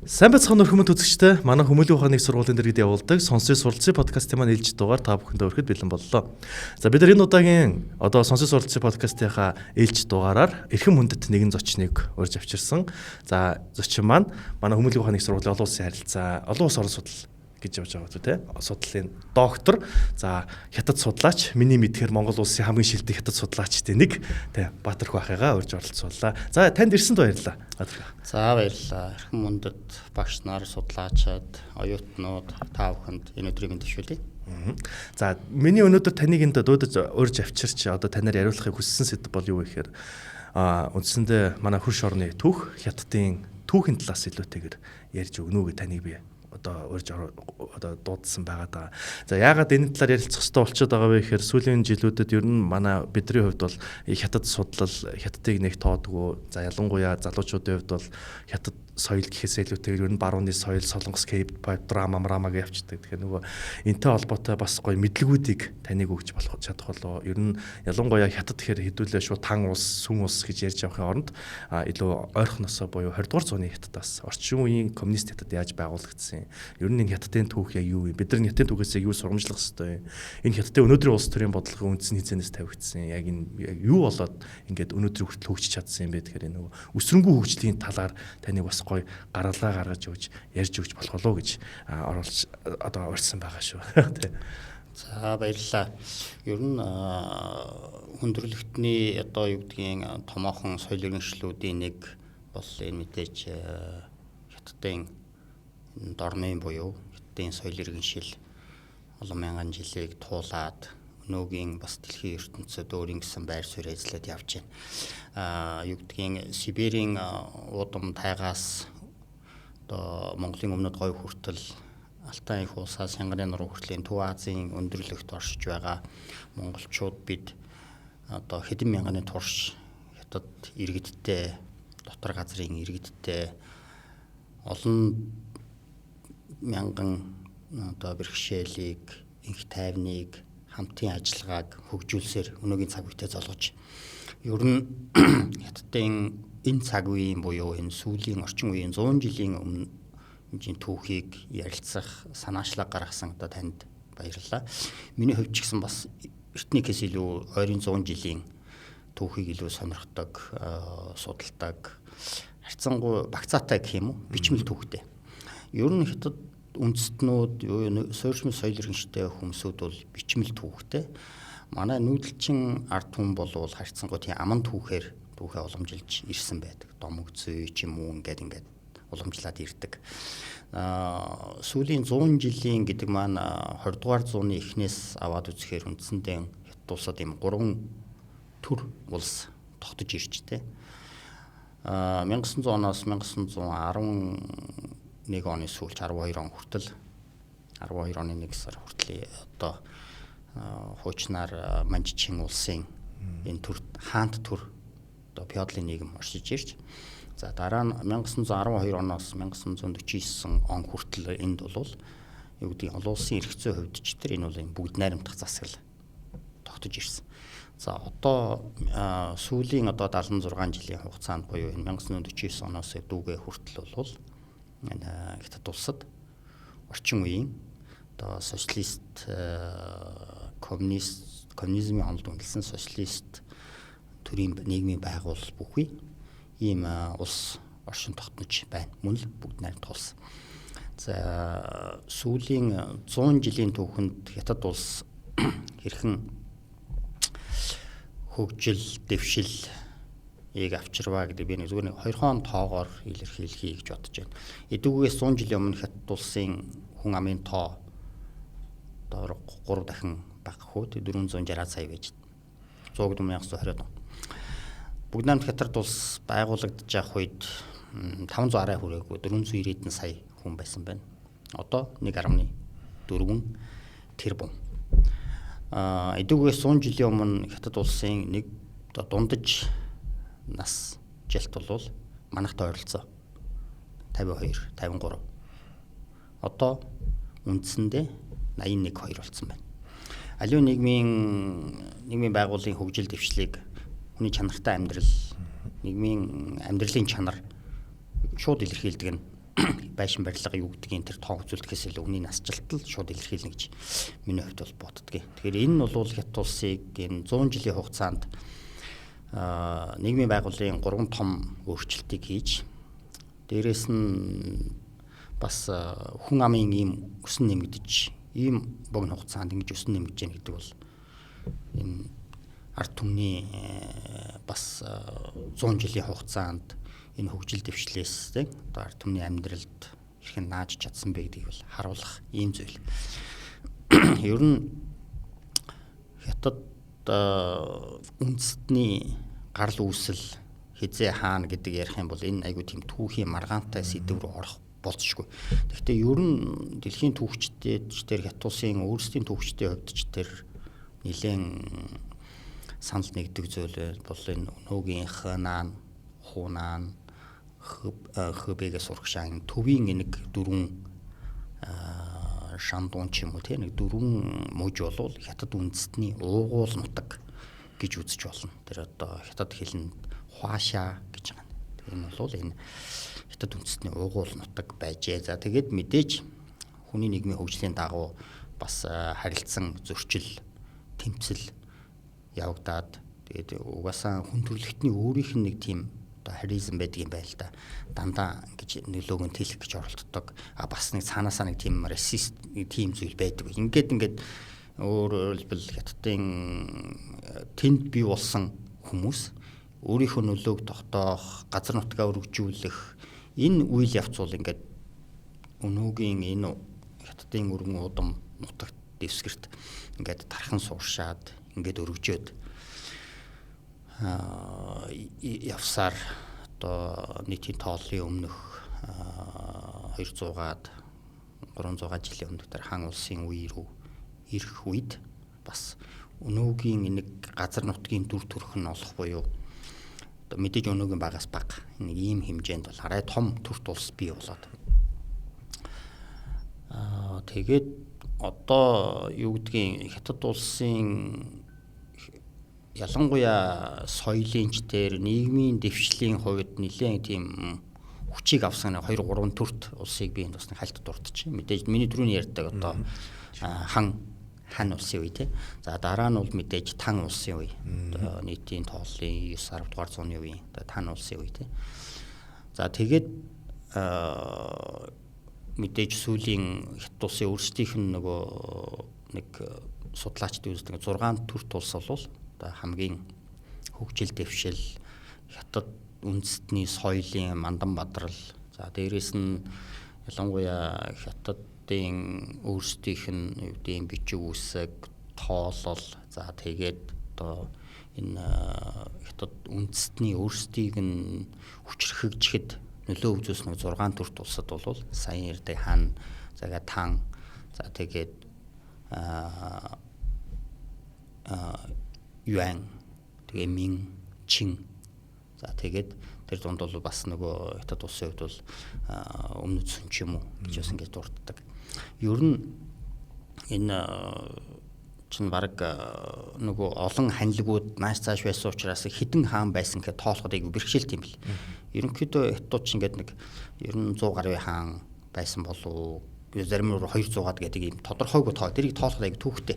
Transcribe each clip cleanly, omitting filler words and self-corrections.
Сайн байцгаана уу хүмүүст үзэгчдээ. Манай Хүмүүлийн ухааны их сургуулийн дэргэд явуулдаг Сонсъё суралцъя подкастын маань ээлжит дугаар та бүхэндээ хүрэхэд бэлэн боллоо. За бид нар энэ удаагийн одоо Сонсъё суралцъя подкастынхаа ээлжит дугаараар эрхэм хүндэт нэгэн зочныг урьж авчирсан. За зочин маань манай Хүмүүлийн ухааны их сургуулийн олон улсын харилцаа, олон улс орон судал гэж явж байгаа тий. Судлалын доктор. За хятад судлаач. Миний мэдхээр Монгол улсын хамгийн шилдэг хятад судлаачдын нэг тий Баатархүү ахыгаа урьж оролцууллаа. За танд ирсэнд баярлалаа. Баатархүү. За баярлалаа. Эрхэм мөндөд багш нар, судлаачид, оюутнууд та бүхэнд энэ өдрийг мэндчүүлье. За миний өнөөдөр таныг энд дуудаж урьж авчирч одоо танаар яриулахыг хүссэн сэдэв бол юу вэ гэхээр үндсэндээ манай хөрш орны түүх хятадын түүхийн талаас илүүтэйгээр ярьж өгнө үү гэж таныг би одоо урьж одоо дуудсан байгаа даа. За яагаад энэ талаар ярилцах хэрэгтэй болчиход байгаа вэ гэхээр сүүлийн жилүүдэд ер нь манай бидний хувьд бол хятад судлал хятадыг нэг тоодгүй. За ялангуяа залуучуудын хувьд бол хятад соёл гэхээс илүүтэйгээр ер нь барууны соёл, солонгос K-pop, драма, мрама гэж явчихдаг. Тэгэхээр нөгөө энтэй холбоотой бас гоё мэдлэгүүдийг таныг өгч болох чадах болоо. Ер нь ялангуяа хятад гэхээр хэдүүлээ шууд тан улс, сүн улс гэж ярьж явахын оронд илүү ойрхоносоо буюу 20 дугаар зууны хятадаас орчин үеийн коммунист хятад яаж байгуулагдсан. Ер нь энэ хятадын түүх яг юу юм? Бид нар хятадын түүхээс яг юу сургамжлах ёстой юм? Энэ хятадын өнөөдрийн улс төрийн бодлогын үндс нь хэзээнээс тавигдсан. Яг энэ яг юу болоод ингээд өнөөдрийн хүртэл хөгжиж чадсан юм бэ гэхээр нөгөө өсрөнгүү хөгжлийн талаар таныг бас гоё гаргалгаа гаргаж өгч ярьж өгч болох болов уу гэж оруулж одоо урьсан байгаа шүү. Тэ. За баярлалаа. Ер нь хүндрэлтний одоо юу гэдгийг томоохон соёл иргэншлүүдийн нэг бол энэ мэдээж хятадын дорнын буюу хятадын соёл иргэншил олон мянган жилийг туулаад өнөөгийн бас дэлхийн ертөнцид өөрийн гэсэн байр суурь эзлээд явж байна. Юу гэдгийг Сибирийн уудам тайгаас одоо Монголын өмнөд говь хүртэл Алтай их улсаас Хянгарын нуруу хүртлийн Төв Азийн өндөрлөгт оршиж байгаа монголчууд бид одоо хэдэн мянганы турш хятад иргэдтэй дотор газрын иргэдтэй олон мянган одоо бэрхшээлийг, инх тайвныг, хамтын ажиллагааг хөгжүүлсээр өнөөгийн цаг үетэй золгож ер нь хятадын энэ цаг үеийн буюу энэ сүүлийн орчин үеийн 100 жилийн өмнө хэмжээний түүхийг ярилцах санаачлаг гаргасан одоо танд баярлалаа. Миний хувьд ч гэсэн бас эртнийхээс илүү ойрын 100 жилийн түүхийг илүү сонирхдог, судалдаг, харьцангуй багцаатай гэх юм уу? Бичмэл түүхтэй. Ер нь хятад үндэстнүүд суурьшмал соёл иргэнштэй хүмүүсүүд бол бичмэл түүхтэй. Манай нүүдэлчин ард түмэн болвол харьцангуй тийм аман түүхээр түүхээ уламжилж ирсэн байдаг. Домог зүй ч юм уу ингээд ингээд уламжлаад ирдэг. Сүүлийн 100 жилийн гэдэг маань 20 дугаар зууны эхнээс аваад үзэхээр үндсэндээ хятад улсад ийм гурван төр улс тогтож ирж тээ. 1900 оноос 1911 оны сүүлч 12 он хүртэл 12 оны 1 сар хүртэл одоо хуучнаар Манжичин улсын энэ төр хаант төр одоо феодлын нийгэм оршиж ирж за дараа нь 1912 оноос 1949 он хүртэл энд бол юу гэдгийг олон улсын эрх зүйн хувьд ч тэр энэ бол юм бүгд найрамдах засаглал тогтож ирсэн. За одоо сүүлийн одоо 76 жилийн хугацаанд буюу энэ 1949 оноос дүүгээ хүртэл бол энэ хятад улсад орчин үеийн одоо социалист коммунист коммунизмын онолд үнэлсэн социалист төрийн нийгмийн байгууллал бүхий ийм улс оршин тогтнож байна. Мөн л бүгд найрамдах улс. За сүүлийн 100 жилийн түүхэнд хятад улс хэрхэн хөгжил, дэвшил ийг авчирваа гэдэг би нэг зүгээр нэг хоёрхон тоогоор илэрхийлэхий гэж бодож байна. Эдүүгээс 100 жилийн өмнө хятад улсын хүн амын тоо одоо 3 дахин бага хөө 460 сая байж 100 гэдэг 1920 он. Бүгд найрамдах хятад улс байгуулагдаж явах үед 500 арай хүрээгүй 490 хэдэн сая хүн байсан байна. Одоо 1.4 тэрбум. Эдүүгээс 100 жилийн өмнө хятад улсын нэг одоо дундаж нас жилт бол манайхтай ойролцоо 52, 53. Одоо үндсэндээ 81 2 болсон байна. Аливаа нийгмийн байгууллагын хөгжил дэвшлийг хүний чанартай амьдрал, нийгмийн амьдралын чанар шууд илэрхийлдэг нь Байшин барилга юу гэдгийг тэр тоо үзүүлдэхээс илүү үний насжилт л шууд илэрхийлнэ гэж миний хувьд бол боддгийг. Тэгэхээр энэ нь бол Хятад улсыг энэ 100 жилийн хугацаанд нийгмийн байгууллагын 3 том өөрчлөлтийг хийж, дээрэс нь бас хүн амын ийм өсөн нэмэгдэж, ийм богино хугацаанд ингэж өсөн нэмэгдэж яах гэдэг бол энэ ард түмний бас 100 жилийн хугацаанд энэ хөгжил дэвшлээс тийм одоо ард түмний амьдралд хэрхэн нааж чадсан бэ гэдгийг бол харуулах ийм зүйл. Ер нь Хятад үндэстний гарал үүсэл хизээ хаана гэдэг ярих юм бол энэ айгүй тийм түүхийн маргаантай сэдв рүү орох болцшгүй. Гэхдээ ер нь дэлхийн түүхчдээ тэр Хятад улсын өөрсдийн түүхчдийн хувьд ч тэр нэлээд санал нэгдэг зүйл бол энэ өнөөгийн Хэнаан, Хунаан, Хэбэгээс урагшаа төвийн нэг дөрвөн Шандун ч юм уу тийм нэг дөрвөн мужи болвол Хятад үндэстний уугуул нутаг гэж үзэж болно. Тэр одоо хятад хэлэнд Хуашаа гэж байгаа. Энэ бол энэ Хятад үндэстний уугуул нутаг байжээ. За тэгээд мэдээж хүний нийгмийн хөгжлийн дагуу бас харилцан зөрчил, тэмцэл явагдаад тэгээд угаасаа хүн төрөлхтний өөрийнх нь нэг тийм одоо харизм байдаг юм байна л да. Дандаа ингэж нөлөөгөө нь тэлэх гэж оролддог. А бас нэг цаанаасаа нэг тийм расист нэг тийм зүйл байдаг. Ингээд өөрөөр хэлбэл Хятадын тэнд бий болсон хүмүүс өөрийнхөө нөлөөг тогтоох, газар нутгаа өргөжүүлэх энэ үйл явц бол ингээд өнөөгийн энэ Хятадын өргөн удам нутагт дэвсгэрт ингээд тархан сууршаад ингээд өргөжөөд явсаар одоо нийтийн тооллын өмнөх 200-аад 300 жилийн өмнөх тэр хан улсын үе рүү ирэх үед бас өнөөгийн нэг газар нутгийн дүр төрх нь олох буюу одоо мэдээж өнөөгийн багаас бага нэг ийм хэмжээнд бол арай том төрт улс бий болоод тэгээд одоо юу гэдгийг Хятад улсын ялангуяа соёлын ч тэр нийгмийн дэвшлийн хувьд нэлээд тийм хүчийг авсан 2 3 төрт улсыг би энд бас нэг хальт дурдчих. Мэдээж миний түрүүний ярьдаг одоо хан улсын үе тий. За дараа нь бол мэдээж Тан улсын үе. Одоо нийтийн тооллын 9 10 дугаар зууны үе. Одоо Тан улсын үе тий. За тэгээд мэдээж сүүлийн Хятад улсын өөрсдийнх нь нөгөө нэг судлаачдын үздэг 6 төрт улс бол одоо хамгийн хөгжил дэвшил Хятад үндэстний соёлын мандан бадрал. За дээрээс нь ялангуяа Хятадын өөрсдийнх нь юу гэдэг бичиг үсэг, тоолол, за тэгээд одоо энэ Хятад үндэстний өөрсдийг нь хүчрхэгжихэд нөлөө үзүүлсэн 6 төрт улсад бол саяын ярьдаг хан, зага Тан, за тэгээд Юань, тэгээ Мин, Чин. За тэгээд тэр дунд бол бас нөгөө Хятад улсын хувьд бол өмнөд сүн ч юм уу гэж бас ингэж дурддаг. Ер нь энэ чинь баг нөгөө олон ханилгууд нааш цааш байсан учраас хідэн хаан байсан гэхэд тоолоход айгүй бэрхшээлтэй юм бэл. Ерөнхийдөө хятадууд чинь ингээд нэг ер нь 100 гаруй хаан байсан болов зарим нь 200-аад гэдэг ийм тодорхойгүй тоо. Тэрийг тоолоход айгүй түүхтэй.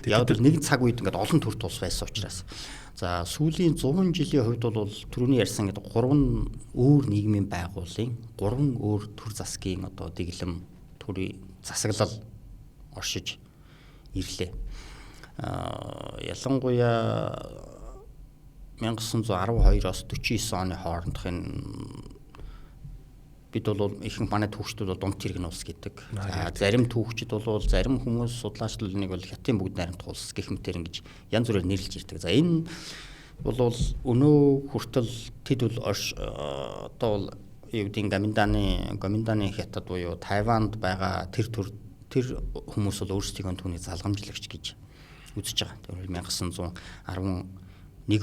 Яг л нэгэн цаг үед ингээд олон төрт улс байсан учраас. За сүүлийн 100 жилийн хувьд бол түрүүний ярьсан гэдэг гурван өөр нийгмийн байгууллагын гурван өөр төр засгийн одоо дэглэм төрийн засаглал оршиж ирлээ. Ялангуяа 1912-оос 49 оны хоорондох энэ бид бол ихэнх манай түүхчдүүд бол дунд тэрэгний улс гэдэг. За зарим түүхчд бол зарим хүмүүс судлаачид нэг бол Хятадын бүгд найрамдах улс гэх мэтэр ингэж янз бүрээр нэрлэж ирдэг. За энэ бол өнөө хүртэл тэд бол одоо бол юу гэдэг Гоминданы Хятад буюу Тайванд байгаа тэр төр тэр хүмүүс бол өөрсдийнхөө түүнийг залгамжлагч гэж үзэж байгаа. Тэр 1911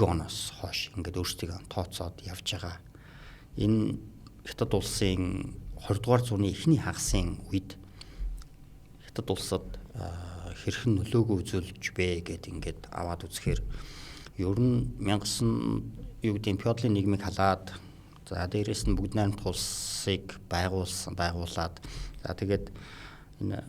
оноос хойш ингээд өөрсдийгөө тооцоод явж байгаа. Энэ Хятад улсын 20 дугаар зууны эхний хагасын үед Хятад улсад хэрхэн нөлөөгөө үзүүлж бэ гэд ингээд аваад үзэхээр ер нь 1900 юу гэдэг феодалын нийгмийг халаад За дээрээс нь Бүгд найрамдах улсыг байгуулад за тэгээд энэ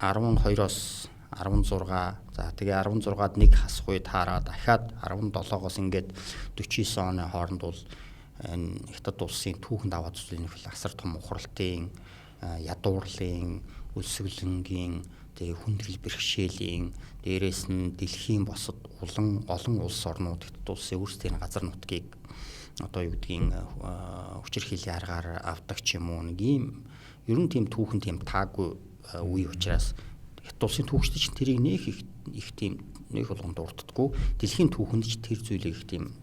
12-оос 16, за тэгээ 16-ад нэг хасах үе таараад дахиад 17-оос ингээд 49 оны хооронд бол энэ Хятад улсын түүхэнд аваад үзлийн нөхцөл асар том ухралтын, ядуурлын, өлсгөлөнгийн, тэгээ хүндрэл бэрхшээлийн, дээрээс нь дэлхийн босод улан олон улс орнууд Хятад улсын өөрсдийн газар нутгийг одоо юу гэдгийг хүчирхийллийн аргаар авдаг ч юм уу, нэг ийм ер нь тийм түүхэн тийм таагүй үе учраас Хятад улсын түүхчид чинь тэрийг нэх их тийм нэх болгон дурддаггүй. Дэлхийн түүхэнд ч тэр зүйлийг их тийм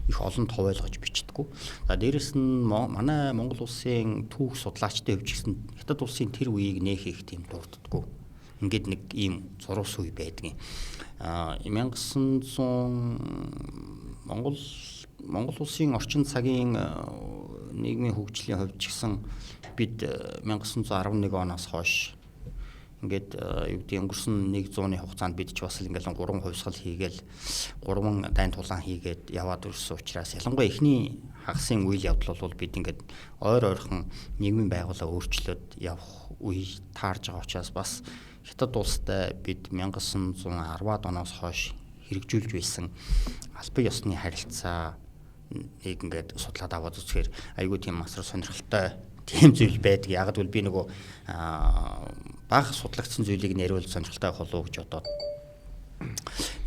их олон товойлгож бичдэггүй. За дээрэс нь манай Монгол улсын түүх судлаачдын хувьд ч гэсэн Хятад улсын тэр үеийг нэх их тийм дурддаггүй. Ингээд нэг ийм зурус үе байдгийн. 1900 Монгол улсын орчин цагийн нийгмийн хөгжлийн хувьд ч гэсэн бид 1911 оноос хойш ингээд юу гэдэг өнгөрсөн 100-ны хугацаанд бид ч бас л ингээд 3 хувьсгал хийгээл 3 дайн тулаан хийгээд яваад ирсэн учраас ялангуяа эхний хагасын үйл явдал бол бид ингээд ойр ойрхон нийгмийн байгууллага өөрчлөөд явах үе таарж байгаа учраас бас Хятад улстай бид 1910-ад оноос хойш хэрэгжүүлж байсан албан ёсны харилцаа нэг ингээд судлаад аваад үзэхээр айгүй тийм асар сонирхолтой тийм зүйл байдаг. Яг гэвэл би нөгөө бага судлагдсан зүйлийг нэривэл сонирхолтой байх болов уу гэж бодоод.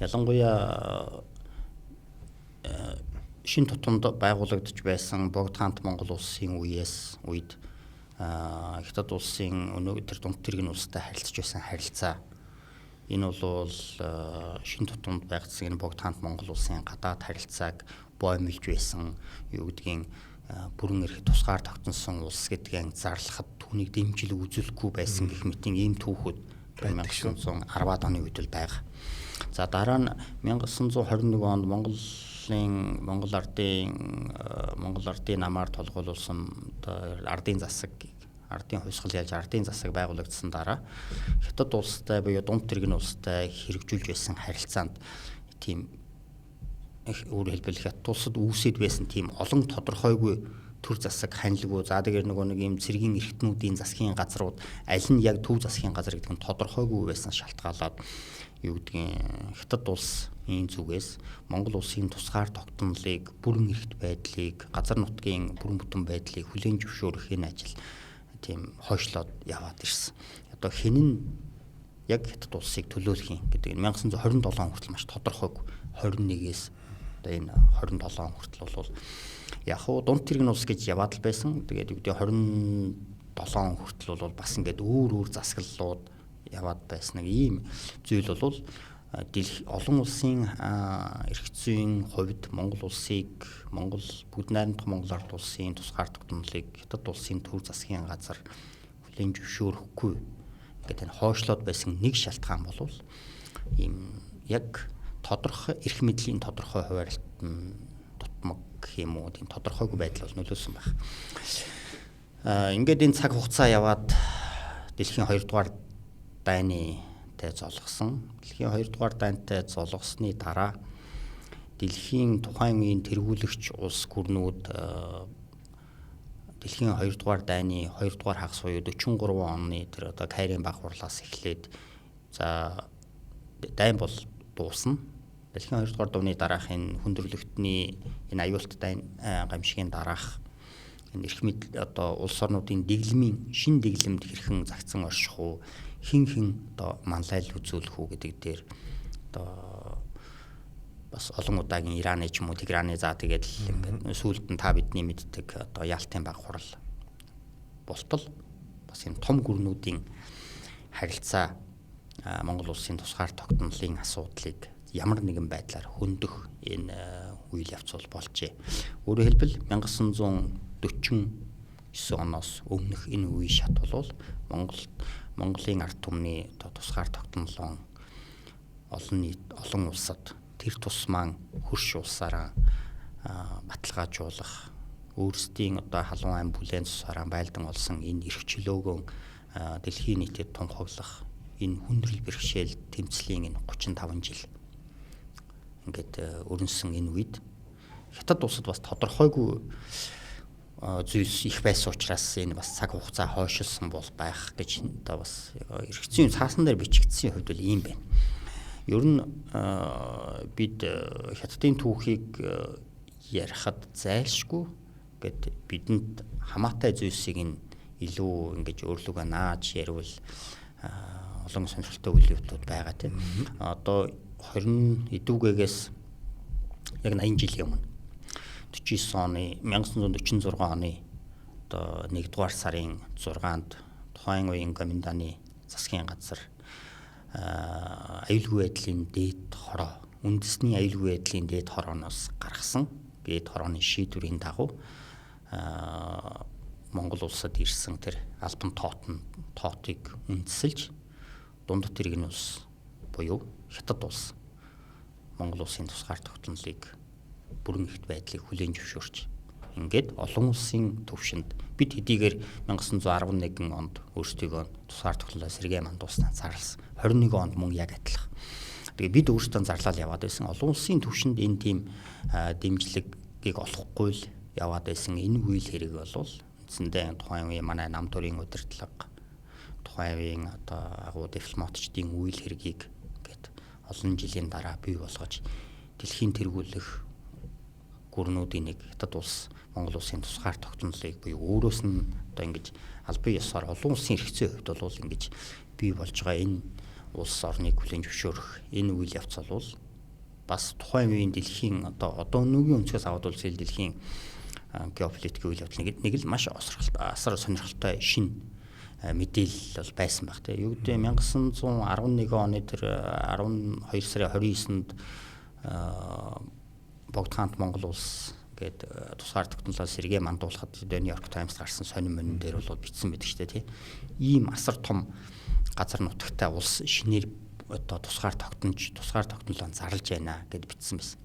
Ялангуяа шин тутамд байгуулагдж байсан Богдхаант Монгол улсын үед Хятад улсын өнөө тэр дунд тэргийн улстай харилцаж байсан харилцаа. Энэ бол шин тутамд байгдсан энэ Богдхаант Монгол улсын гадаад харилцааг боомлж байсан, юу гэдгийг бүрэн эрх тусгаар тогтносон улс гэдгийг зарлахад түүнийг дэмжлэг үзүүлэхгүй байсан гэх мэтийн ийм түүхүүд 1910-ад оны үед л байгаа. За дараа нь 1921 онд Монгол ардын намаар толгойлуулсан ардын засаг, ардын хувьсгал ялж ардын засаг байгуулагдсан дараа Хятад улстай буюу дунд тэргийн улстай хэрэгжүүлж байсан харилцаанд тийм өөрөөр хэлбэл Хятад улсад үүсэд байсан тийм олон тодорхойгүй төр засаг ханилгүй. За тэгэхээр нөгөө нэг ийм цэргийн эрхтнүүдийн засгийн газрууд аль нь яг төв засгийн газар гэдэг нь тодорхойгүй байсан шалтгаалаад юу гэдгийг Хятад улсын зүгээс Монгол улсын тусгаар тогтнолыг, бүрэн эрхт байдлыг, газар нутгийн бүрэн бүтэн байдлыг хүлээн зөвшөөрөх энэ ажил тийм хойшлоод яваад ирсэн. Одоо хэн нь яг Хятад улсыг төлөөлөх юм гэдэг нь 1927 он хүртэл маш тодорхойгүй. 21-ээс одоо энэ 27 он хүртэл бол яг хуу дунд тэргийн улс гэж яваад л байсан. Тэгээд юу гэдэг 27 он хүртэл бол бас ингээд өөр өөр засаглалууд яваад байсан нэг ийм зүйл бол олон улсын эрх зүйн хувьд Монгол улсыг, Монгол бүгд найрамдах Монгол ард улсын тусгаар тогтнолыг Хятад улсын төр засгийн газар хүлээн зөвшөөрөхгүй ингээд энэ хойшлоод байсан нэг шалтгаан бол ийм яг тодорхой эрх мэдлийн тодорхой хуваарлт нь дутмаг гэх юм уу, тийм тодорхойгүй байдал бол нөлөөлсөн байх. Ингээд энэ цаг хугацаа яваад дэлхийн 2 дугаар дайны тай золгосон. Дэлхийн 2 дугаар дайнтай золгосны дараа дэлхийн тухайн үеийн тэргүүлэгч улс гүрнүүд дэлхийн 2 дугаар дайны 2 дугаар хагас буюу 43 оны тэр одоо Кайрын баг хурлаас эхлээд за дайн бол дуусна. Дэлхийн 2 дугаар дууны дараах энэ хүндрэлтний энэ аюулт дайн гамшигын дараах энэ эрх мэдэл одоо улс орнуудын дэглэмийн шин дэглэмд хэрхэн загцсан орших уу, хин хин одоо манлайл үзүүлэх үү гэдэг дээр одоо бас олон удаагийн Ираны ч юм уу Тегераны за тэгээд л ингээд сүүлд нь та бидний мэддэг одоо Ялтын баг хурал болтол бас энэ том гүрнүүдийн харилцаа Монгол улсын тусгаар тогтнолын асуудлыг ямар нэгэн байдлаар хөндөх энэ үйл явц бол болжээ. Өөрөөр хэлбэл 1949 оноос өмнөх энэ үе шат бол Монголын ард түмний одоо тусгаар тогтнолон олон нийт олон улсад тэр тусмаа хөрш улсаараа баталгаажуулах, өөрсдийн одоо халуун ам бүлээн цусаараа байлдан олсон энэ эрх чөлөөгөө дэлхийн нийтэд тунхаглах энэ хүндрэл бэрхшээл тэмцлийн энэ 35 жил ингээд өрнөсөн энэ үед Хятад улсад бас тодорхойгүй зүйлс их байсан учраас энэ бас цаг хугацаа хойшилсан бол байх гэж одоо бас эргэцэн цаасан дээр бичигдсэн хувьд бол ийм байна. Ер нь бид Хятадын түүхийг ярихад зайлшгүй гэд бидэнд хамаатай зүйлсийг нь илүү ингэж өөрлөгөө нааж ярил олон сонирхолтой үйл явдлууд байгаа тийм. Одоо 20 эдүүгээс яг 80 жилийн өмнө 49 оны 1946 оны одоо 1-р сарын 6-нд тухайн үеийн Гоминданы засгийн газар аюулгүй байдлын дээд хороо, үндэсний аюулгүй байдлын дээд хорооноос гаргасан дээд хорооны шийдвэрийн дагуу Монгол улсад ирсэн тэр албан тоотыг үндэслэж дундад иргэний улс буюу Хятад улс Монгол улсын тусгаар тогтнолыг бүрэн эрхт байдлыг хүлээн зөвшөөрч ингээд олон улсын төвшөнд бид хэдийгээр 1911 онд өөрсдийгөө тусгаар тогтнолоо сэргээ мандуулснаа зарласан. 21 онд мөн яг адилхан. Тэгээ бид өөрсдөө зарлал яваад байсан. Олон улсын төвшөнд энэ тийм дэмжлэгийг олохгүй л яваад байсан. Энэ үйл хэрэг бол үндсэндээ тухайн үеийн манай нам төрийн удирдлага, тухайн үеийн одоо агуу дипломатчдын үйл хэргийг ингээд олон жилийн дараа бий болгож дэлхийн тэргүүлэх гүрнүүдийн нэг Хятад улс Монгол улсын тусгаар тогтнолыг буюу өөрөөс нь одоо ингэж албан ёсоор олон улсын эрхцээ хувьд бол ингэж бий болж байгаа энэ улс орныг хүлээн зөвшөөрөх энэ үйл явц бол бас тухайн үеийн дэлхийн одоо өнөөгийн өнцгөөс аваад бол дэлхийн геополитикийн үйл явдал нэг л маш асар сонирхолтой шин мэдээлэл бол байсан баг тийм. Юу гэдэг 1911 оны тэр 12 сарын 29-нд Богд хаант Монгол улс гээд тусгаар тогтнолоо сэргээ мандуулахад The New York Times гарсан сонин монин дээр бол бичсэн байдаг шүү дээ тий. Ийм асар том газар нутагтай улс шинээр одоо тусгаар тогтнож тусгаар тогтнолоо зарлж байна гэд бичсэн байсан.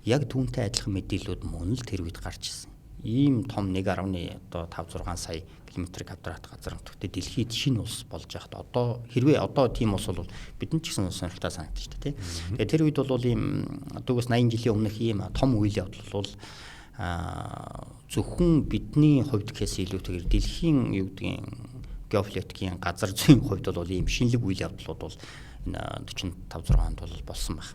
Яг түүнтэй адилхан мэдээллүүд мөн л тэр үед гарч ирсэн. Ийм том 1.5 6 сая километр квадрат газар нутагтай дэлхийд шинэ улс болж байхад одоо хэрвээ одоо тийм улс бол бидэнд ч гэсэн сонирхолтой санагдаж шүү дээ тий. Тэгээ тэр үед бол ийм одоогоос 80 жилийн өмнөх ийм том үйл явдал бол зөвхөн бидний хувьд гэхээс илүүтэйгээр дэлхийн юу гэдгийг геополитикийн газар зүйн хувьд бол ийм шинэлэг үйл явдлууд бол энэ 45 6 онд бол болсон байх.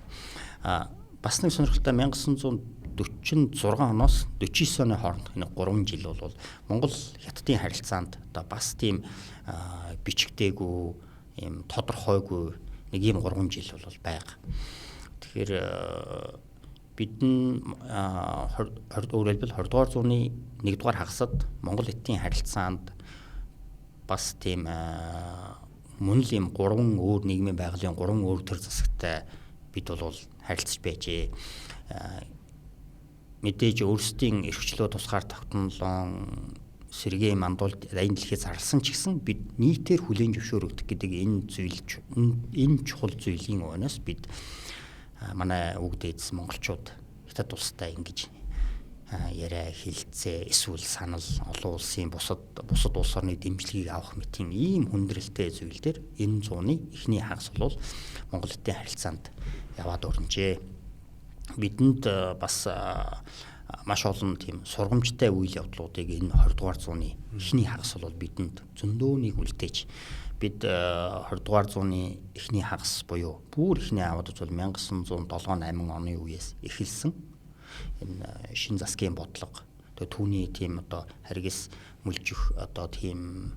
Бас нэг сонирхолтой 1946 оноос 49 оны хооронд энэ 3 жил бол Монгол Хятадын харилцаанд одоо бас тийм бичигдээгүй ийм тодорхойгүй нэг ийм 3 жил бол байгаа. Тэгэхээр бид нь өөрөөр хэлбэл 20 дугаар зууны 1-р хагасад Монгол Хятадын харилцаанд бас тийм мөн л ийм гурван өөр нийгмийн байгалийн гурван өөр төр засагтай бид бол харилцаж байжээ. Мэдээж өөрсдийн эрхчлөө тусгаар тогтнолон сэргээ мандуулд энэ дэлхийд зарласан ч гэсэн бид нийтээр хүлээн зөвшөөрөгдөх гэдэг энэ зүйл энэ чухал зүйлийн өнөөс бид манай үг дээдс монголчууд Хятад улстай ингэж яриа хилцээ эсвэл санал олон улсын бусад улс орны дэмжлэгийг авах мэтийн ийм хүндрэлтэй зүйл дээр энэ зууны эхний хагас бол Монгол Хятадын харилцаанд яваад өрнжээ. Бидэнд бас маш олон тийм сургамжтай үйл явдлуудыг энэ 20 дугаар зууны эхний хагас бол бидэнд зөндөө нэг үлдээж бид 20 дугаар зууны эхний хагас буюу бүр эхний аваад үзвэл 1907 8 оны үеэс эхэлсэн энэ шин засгийн бодлого тэгээ түүний тийм одоо харгас мүлжих одоо тийм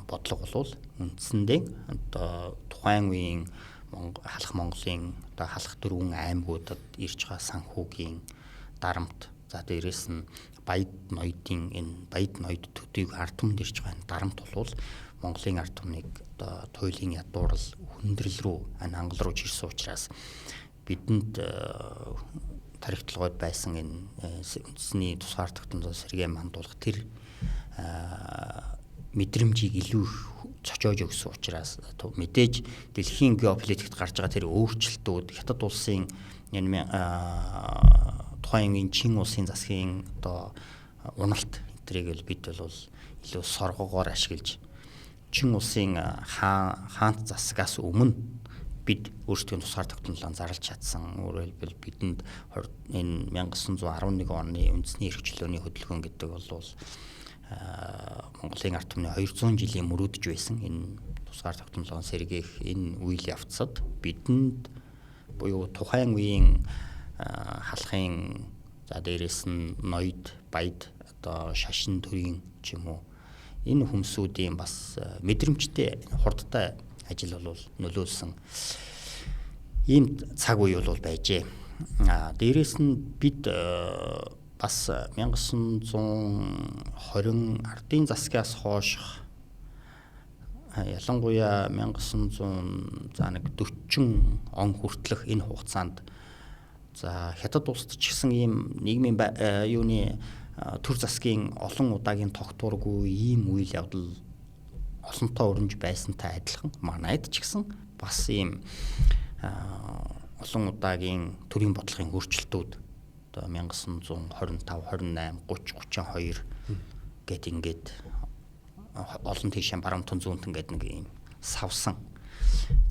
бодлого бол үндсэндээ одоо тухайн үеийн халах Монголын одоо халах дөрвөн аймагуудад ирж байгаа санхүүгийн дарамт, за дээрэс нь баяд ноёдын энэ баяд ноёд төдийг ард түмэнд ирж байгаа энэ дарамт бол Монголын ард түмнийг одоо туйлын ядуурл хүндрэл рүү ангал руу чирсэн учраас бидэнд тархитлагууд байсан энэ үндэсний тусгаар тогтнолоо сэргээ мандуулах тэр мэдрэмжийг илүү их цочоож өгсөн учраас мэдээж дэлхийн геополитикт гарч байгаа тэр өөрчлөлтүүд Хятад улсын энэ тухайн үеийн Чин улсын засгийн одоо уналт энтрийг л бид бол илүү соргогоор ашиглаж Чин улсын хаант засагаас өмнө Бид өөрсдийн тусгаар тогтнолоо зарлж чадсан. Өөрөөр хэлбэл бидэнд энэ 1911 оны үндэсний эрх чөлөөний хөдөлгөөн гэдэг бол Монголын ард түмний 200 жилийн мөрөөдөж байсан энэ тусгаар тогтнолоо сэргээх энэ үйл явцад бидэнд буюу тухайн үеийн халахын, за дээрэс нь ноёд, баяд, одоо шашин төрийн ч юм уу энэ хүмүүсүүдийн бас мэдрэмжтэй хурдтай ажил бол нөлөөлсөн ийм цаг үе бол байжээ. А дээрэс нь бид бас 1920 ардын засгаас хойших, ялангуяа 1900 за нэг 40 он хүртэлх энэ хугацаанд, за Хятад улсад ч гэсэн ийм нийгмийн юуны төр засгийн олон удаагийн тогтворгүй ийм үйл явдал олонтоо өрнж байсантай адилхан манайд ч гэсэн бас ийм олон удаагийн төрийн бодлогын өөрчлөлтүүд одоо 1925, 28, 30, 32 гэт ингээд олон тийшээ баруунтан зүүнтэн гэдэг нэг ийм савсан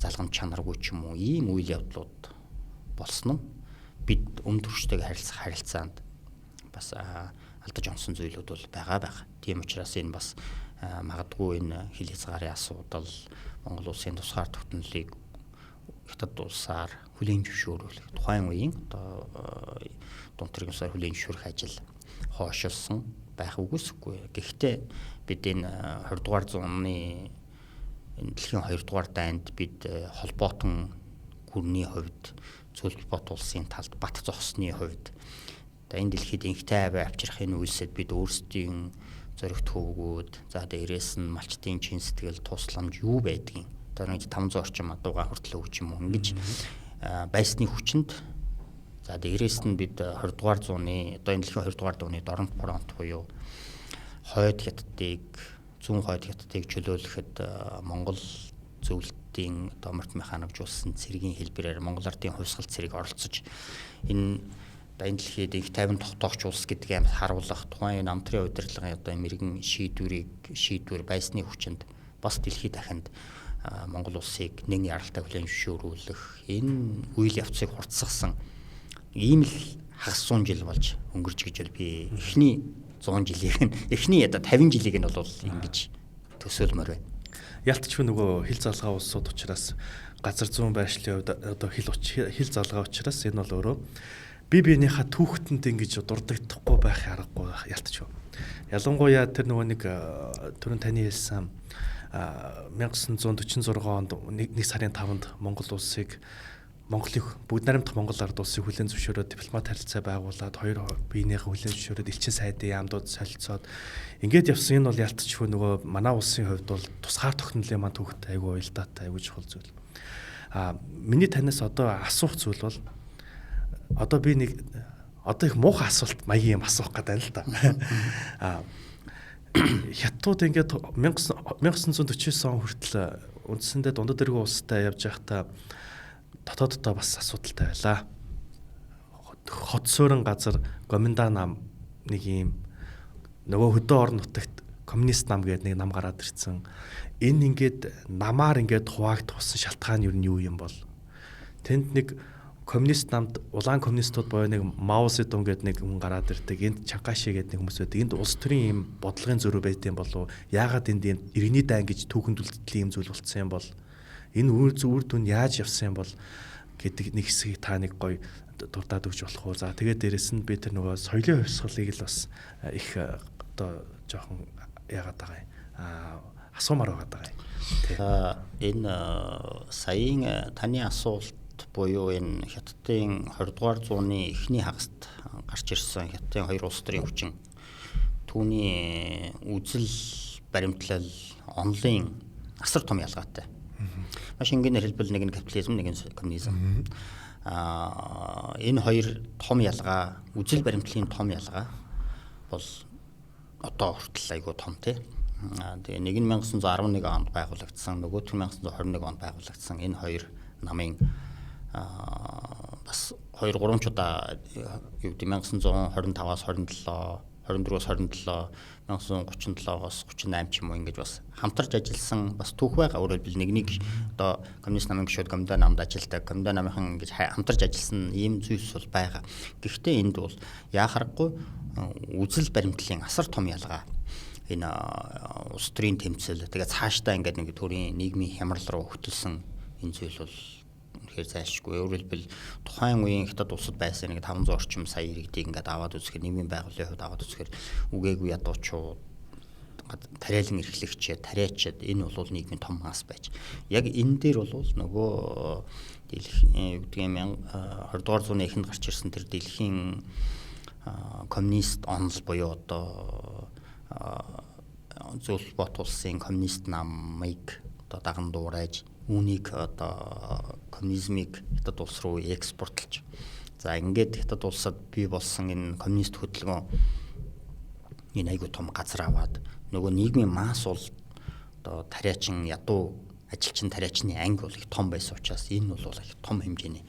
залгамж чанаргүй ч юм уу ийм үйл явдлууд болсон нь бид өмнө туршдыг харилцах харилцаанд бас алдаж онсон зүйлүүд бол байгаа байх. Тийм учраас энэ бас магадгүй энэ хил хязгаарын асуудал, Монгол улсын тусгаар тогтнолыг Хятад улсаар хүлээн зөвшөөрүүлэх, тухайн үеийн одоо дунд тэргийн улсаар хүлээн зөвшөөрөх ажил хойшилсан байх үгүйсэхгүй. Гэхдээ бид энэ 20 дугаар зууны энэ дэлхийн 2 дугаар дайнд бид холбоотон гүрний хувьд, Цөлбот улсын талд бат зогсны хувьд, одоо энэ дэлхийд инхтэй аваа авчрах энэ үйлсэд бид өөрсдийн зоригт хөвгүүд, за дээрээс нь малчдын чин сэтгэл, тусламж юу байдгийг одоо нэг 500 орчим адуугаа хүртэл өгч юм уу ингэж байсны хүчинд, за дээрээс нь бид 20 дугаар зууны одоо энэ дэлхийн 2 дугаар дууны Доронт фронт буюу хойд Хятадыг, зүүн хойд Хятадыг чөлөөлөхөд Монгол зөвлөлтийн одоо морт механикжуулсан цэргийн хэлбэрээр Монгол ардын хувьсгал цэрэг оролцож энэ одоо энэ дэлхийд их тайван тогтоогч улс гэдгийг харуулах тухайн энэ амтрын удирдлагын одоо мэрэгэн шийдвэр байсны хүчинд бас дэлхийд дахинд Монгол улсыг нэн яралтай хүлээн зөвшөөрүүлэх энэ үйл явцыг хурцсагсан ийм л хагас 100 жил болж өнгөрч гэж би эхний 100 жилийг нь, эхний одоо 50 жилийг нь бол ингэж төсөөлмөр байна. Ялтчгүй нөгөө хил залгаа улсууд учраас газар зүүн байршлын хувьд одоо хил залгаа учраас энэ бол өөрөө бие биенийхээ түүхтэнд ингэж дурддагдахгүй байх аргагүй ялтчгүй. Ялангуяа тэр нөгөө нэг түрүүн таны хэлсэн 1946 онд 1 сарын 5-нд Монгол улсыг, Монголын бүгд найрамдах Монгол ард улсыг хүлээн зөвшөөрөөд дипломат харилцаа байгуулад, хоёр биенийхээ хүлээн зөвшөөрөөд элчин сайдын яамдууд солилцоод ингээд явсан. Энэ бол ялтчгүй нөгөө манай улсын хувьд бол тусгаар тогтнолын маань түүхт айгүй уялдаатай, айгүй чухал зүйл. Миний танаас одоо асуух зүйл бол одоо би нэг одоо их муухай асуулт маягийн юм асуух гэдэг юм л да. Хятадууд ингээд 1949 он хүртэл үндсэндээ дундад эргэн улстай явж байхдаа дотооддоо бас асуудалтай байлаа. Хот суурин газар Гоминда нам нэг юм нөгөө хөдөө орон нутагт коммунист нам гэдэг нэг нам гараад ирсэн. Энэ ингээд намаар ингээд хуваагдсан шалтгаан юу нь юу юм бол? Тэнд нэг коммунист намд улаан коммунистууд буюу нэг Мао Цзэдун гэдэг нэг хүн гараад ирдэг. Энд Чанкаши гэдэг нэг хүмүүс байдаг. Энд улс төрийн юм бодлогын зөрүү байдаг юм болов уу? Яагаад энд ийм иргэний дайн гэж түүхэнд үлддэг юм зүйл болцсон юм бол? Энэ үр дүн яаж явсан юм бол гэдэг нэг хэсгийг та нэг гоё дурдаад өгч болох уу? За тэгээд дээрэс нь би тэр нөгөө соёлын хувьсгалыг л бас их одоо жоохон яагаад байгаа юм асуумаар байгаа даа. Энэ саяын таны асуулт буюу энэ Хятадын 20 дугаар зууны эхний хагаст гарч ирсэн Хятадын хоёр улс төрийн хүчин түүний үзэл баримтлал онлын асар том ялгаатай. Маш энгийнээр хэлбэл нэг нь капитализм, нэг нь коммунизм. Энэ хоёр том ялгаа, үзэл баримтлалын том ялгаа бол одоо хүртэл айгүй том тий. Тэгээ нэг нь 1911 онд байгуулагдсан, нөгөөх нь 1921 онд байгуулагдсан энэ хоёр намын бас 2 3 ч удаа юу гэдэг 1925-аас 27, 24-өөс 27, 1937-оос 38 ч юм уу ингэж бас хамтарч ажилласан бас түүх байгаа. Өөрөөр хэлбэл нэг нэг одоо коммунист намын гишүүд Гоминдан намд ажилладаг, Гоминдан намынхан ингэж хамтарч ажилласан ийм зүйлс бол байгаа. Гэхдээ энд бол яа харахгүй үзэл баримтлалын асар том ялгаа, энэ улс төрийн тэмцэл, тэгээ цаашдаа ингээд нэг төрийн нийгмийн хямрал руу хөтөлсөн энэ зүйл бол үнэхээр зайлшгүй. Өөрөөр хэлбэл тухайн үеийн Хятад улсад байсан нэг 500 орчим сая иргэдийг ингээд аваад үзэхээр, нийгмийн байгууллагын хувьд аваад үзэхээр үгээгүй ядуучууд, тариалан эрхлэгчээ, тариачид энэ бол нийгмийн том масс байж. Яг энэ дээр бол нөгөө дэлхийн юу гэдгийг 20 дугаар зууны эхэнд гарч ирсэн тэр дэлхийн коммунист онол буюу одоо Зөвлөлбот улсын коммунист намыг одоо даган дуурайж, үүнийг одоо коммунизмыг Хятад улс руу экспортлж, за ингээд Хятад улсад бий болсон энэ коммунист хөдөлгөөн энэ айгүй том газар аваад, нөгөө нийгмийн масс бол одоо тариачин, ядуу ажилчин тариачны анги бол их том байсан учраас энэ бол их том хэмжээний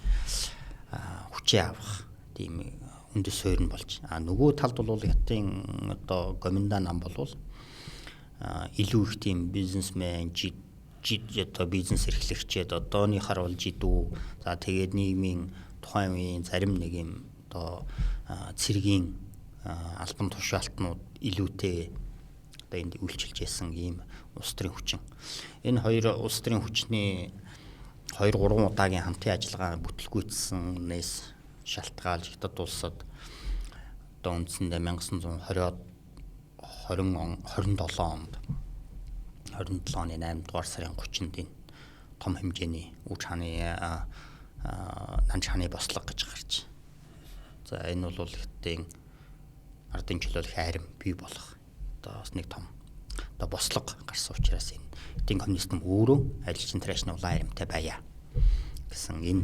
хүчээ авах тийм үндэс суурь нь болж, а нөгөө талд бол Хятадын одоо Гоминдан нам бол илүү их тийм бизнесмен, одоо бизнес эрхлэгчээд, одооныхаар бол жидүү, за тэгээд нийгмийн тухайн үеийн зарим нэг юм одоо цэргийн албан тушаалтнууд илүүтэй одоо энд үйлчилж байсан ийм улс төрийн хүчин. Энэ хоёр улс төрийн хүчний 2 3 удаагийн хамтын ажиллагаа бүтлгүүцсэнээс шалтгаалж Хятад улсад одоо үндсэндээ 1920-од 20 он 27 онд 27 оны 8 дугаар сарын 30-нд энэ том хэмжээний Үж хааны, Нанж хааны бослого гэж гарч. За энэ бол Хятадын ардын чөлөөлөх айрам бий болох одоо бас нэг том одоо бослого гарсан учраас энэ Хятадын коммунист нам өөрөө ажилчин тариачны улаан айрамтай байя гэсэн энэ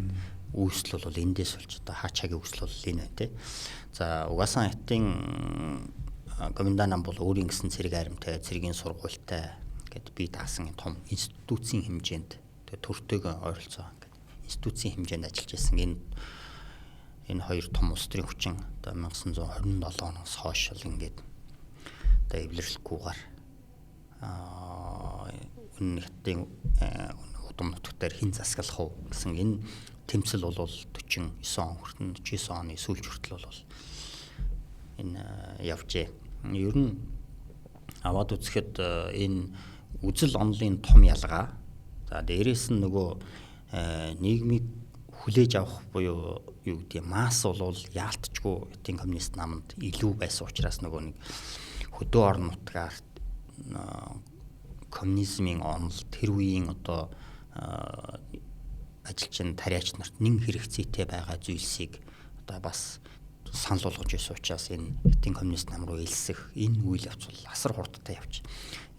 үүсэл бол эндээс болж одоо хаачаагийн үүсэл бол энэ байна те. За угаасаа Хятадын Гоминдан нам бол өөрийн гэсэн цэрэг айрамтай, цэргийн сургуультай гэд бий даасан том институцийн хэмжээнд, тэгээ төртөөгөө ойролцоо ингээд институцийн хэмжээнд ажиллаж байсан энэ хоёр том улс төрийн хүчин одоо 1927 оноос хойш л ингээд одоо эвлэрлэхгүйгээр энэ Хятадын удам нутгтаар хэн засаглах уу гэсэн энэ тэмцэл бол 49 он хүртэн, 49 оны сүүлч хүртэл бол энэ явжээ. Ер нь аваад үзэхэд энэ үзэл онолын том ялгаа, за дээрээс нь нөгөө нийгмийг хүлээж авах буюу юу гэдэг масс бол яалтчгүй Хятадын коммунист намд илүү байсан учраас нөгөө нэг хөдөө орон нутгаар коммунизмын онол тэр үеийн одоо ажилчин тариач нарт нэн хэрэгцээтэй байгаа зүйлсийг одоо бас санал болгож байсан учраас энэ Хятадын коммунист нам руу элсэх энэ үйл явц бол асар хурдтай явж.